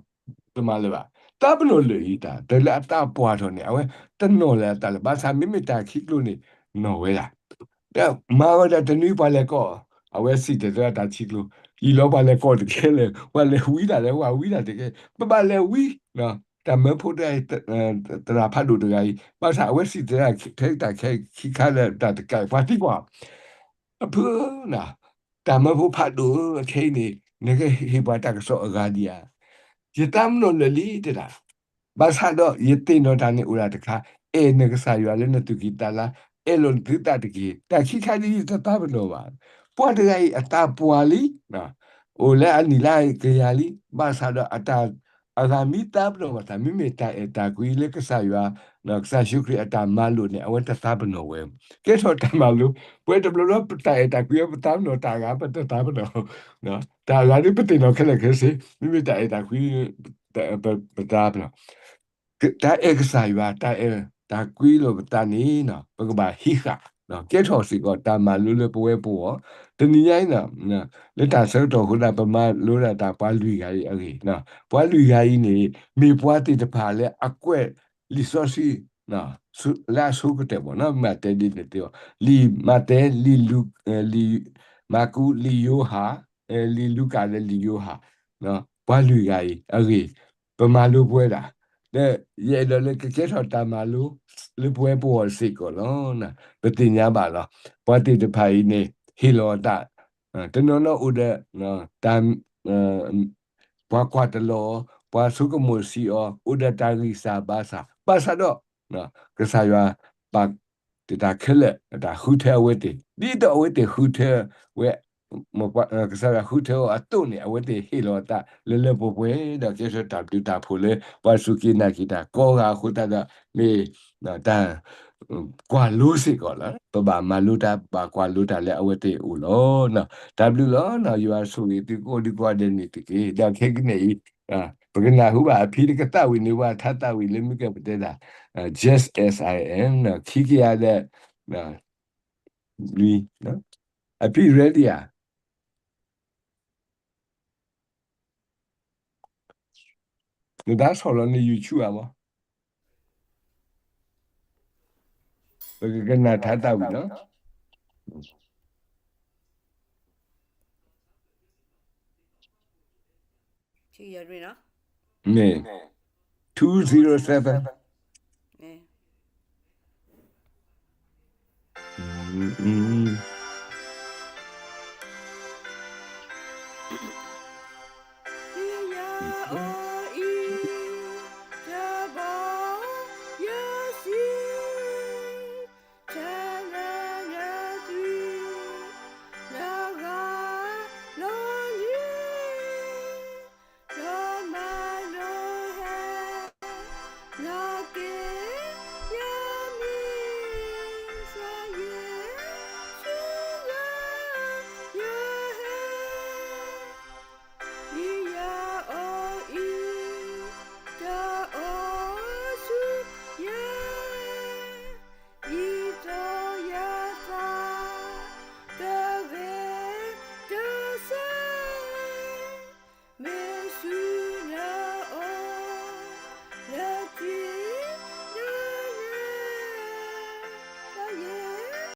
တမၤလၢၤဘၣ်. သးပနီၣ်လၢာ်အံၤတၢ် တၢ်လၢအသးပှၢ်ထီၣ်န့ၣ် အဝဲတနီၣ်လၢၤအသးလၢၤ ဘၣ်ဆၣ်မ့မ့ၢ်တၢ်ခံကျိၤန့ၣ် နီၣ်ဝဲဒၣ် ဒီးမၤဝဲဒၣ်တနွံပှၤလဲၤကိး အဝဲစံၣ်တဲၤတဲတၢ်ခံကျိၤ ယံာ်လီၤပှၤလဲၤကိးတကဲလၢၤ ပှၤလဲၤဝံတၢ်လၢ ပှၤဝံတၢ်တကဲ ပဘၣ်လဲၤဝံ တၢ်မၢဖိတဂၤအံၤ သရၣ်ဖးဒိၣ်တဂၤအံၤ ဘၣ်ဆၣ်အဝဲစံၣ်တဲၤတဲထဲတၢ်ခဲခံခါလၢတၢ်တကးပှၤသံကွၢ် အဖုဧၢ, တၢ်မၢဖိဖးဒိၣ်ဧၢ ခဲအံၤန့ၣ် နကဟ့ၣ်ပှၤတၢ်ကစီၣ်အဂၤဒံးဧါ. ယသးပနီၣ်လၢာ်လံတဲဒၣ် ဘၣ်ဆၣ်ဒီးယသ့ၣ်နီၣ်တၢ်န့ၣ်အိၣ်ဒၣ်တခါ, အဲၣ်နကစၢ်ယွၤလၢနသူၣ်ကံၢ်သးလါ, အဲၣ်လီၤနသုသးတက့ၢ်. တၢ်ခံခါဒ်ယတသးပနီၣ်ဘၣ်. ပှၤတဂၤအံၤအသးပှၢ်လံ, အိၣ်လၢအနံၣ်လါကယၤလံ, ဘၣ်ဆၣ်ဒီးအတၢ် အဂၤမ့ၢ်သးပ့ၤနီၣ်ဘၣ်သး မ့မ့ၢ်တၢ်အဲၣ်တၢ်ကွံလၢကစၢ်ယွၤ, ကစၢ်ယ့ၣ်ၡူးခရံာ်အတၢ်မၤလိာ်န့ၣ် အဝဲတသးပ့ၤနီၣ်ဝဲ, ကဲထီၣ်တၢ်မၤလိ, ပဝဲတဘျီဘျီပတၢ်အဲၣ်တၢ်ကွံ ပသးပ့ၤနီၣ်တၢ်အဂၤ ပတသးပ့ၤနီၣ်, တၢ်အဂၤဒ်ပသ့ၣ်နီၣ်ခဲလၢာ်ခဲဆ့ မ့မ့ၢ်တၢ်အဲၣ်တၢ်ကွံ ပသးပ့ၤနီၣ် တၢ်အဲၣ်ကစၢ်ယွၤ တၢ်အဲၣ်တၢ်ကွံလိာ်ပသးန့ၣ် ပကဘၣ်ဟံးဃာ်, ကဲထီၣ်စ့ၢ်ကီးတၢ်မၤလိလၢပဝဲပဂီၢ်, တနံၤညါအံၤ လၢတၢ်ဆၢကတီၢ်အဃိသတး ပမၤလိဒၣ်တၢ်ပှၤလွံၢ်ဂၤအံၤအဂ့ၢ်, ပှၤလွံၢ်ဂၤအံၤန့ၣ် မ့ၢ်ပှၤသ့ၣ်တဖၣ်လၢအကွဲးလံာ်စီဆှံ လၢအဆိကတၢၢ်ဘၣ်နီၤ, မၤတဲဒ်န့ၣ်သ့အီၤ, လံာ်မးသဲ, လံာ်လူၤ, လံာ်, မၢ်ကူး, လံာ်ယိၤဟၣ်, လံာ်လူၤကၣ်ဒီးလံာ်ယိၤဟၣ်, ပှၤလွံၢ်ဂၤအံၤအဂ့ၢ်, ပမၤလိပဝဲဒၣ်, ဒီးယအဲၣ်ဒိးလၢကကဲထီၣ်တၢ်မၤလိ လၢပဝဲပဂီၢ်စ့ၢ်ကီးလီၤ. ပသ့ၣ်ညါဘၣ်လီၤ. ပှၤသ့ၣ်တဖၣ်အံၤန့ၣ် ဟ့ၣ်လီၤအသး, တနီၤနီၤအိၣ်ဒီး တၢ် ပှၤကွၢ်တလီၤအီၤ, ပှၤဆိကမိၣ်ဆံးအီၤ, အိၣ်ဒီးတၢ်ဂံၢ်စၢ်ဘါစၢ်, ဘၣ်ဆၣ်ဒီး ကစၢ်ယွၤပာ်တၢ်ခဲလၢာ် တၢ်ဃုထၢအဝဲသ့ၣ်, ဒ်သိးအဝဲသ့ၣ်ဃုထၢဝဲ ကစၢ်ယွၤဃုထၢအီၤအသိးန့ၣ် အဝဲသ့ၣ်ဟ့ၣ်လီၤအသးလၢလၢပှဲၤပှဲၤ ဒီးကဲထီၣ်တၢ်ဘျုးတၢ်ဖှိၣ်လၢပှၤစူၢ်က့ၤနာ်က့ၤတၢ်ကိးဂၤအဃိသတးဒီး မ့ၢ်တၢ် ကွၢ်လိစ့ၢ်ကီးလီၤ. ပဘၣ်မၤလိတၢ် ပဘၣ်ကွၢ်လိတၢ်လၢအဝဲသ့ၣ်အအိၣ်လီၤ. တၢ်ဘျုးလီၤ. ယွၤဆိၣ်ဂ့ၤသုကိးဒံကိးဂၤဒဲးန့ၣ်တက့ၢ်. ဒီးခဲကနံၣ်အံၤ ပကနၢ်ဟူဘၣ်အဖံတကသးဝံၣ်န့ၢ်ပှၤထါသးဝံၣ်လၢမုၢ်ကဲပတဲဒၣ် just as I am ခံကယၤဒီး လွံၢ်, အဖံ ready ဧါ. နတၢ်ဆီၣ်လီၤန့ၣ် YouTube ဧါမး, ပကကနၣ်ထါသးဝံၣ်လီၤ. မ့ၢ် two zero seven.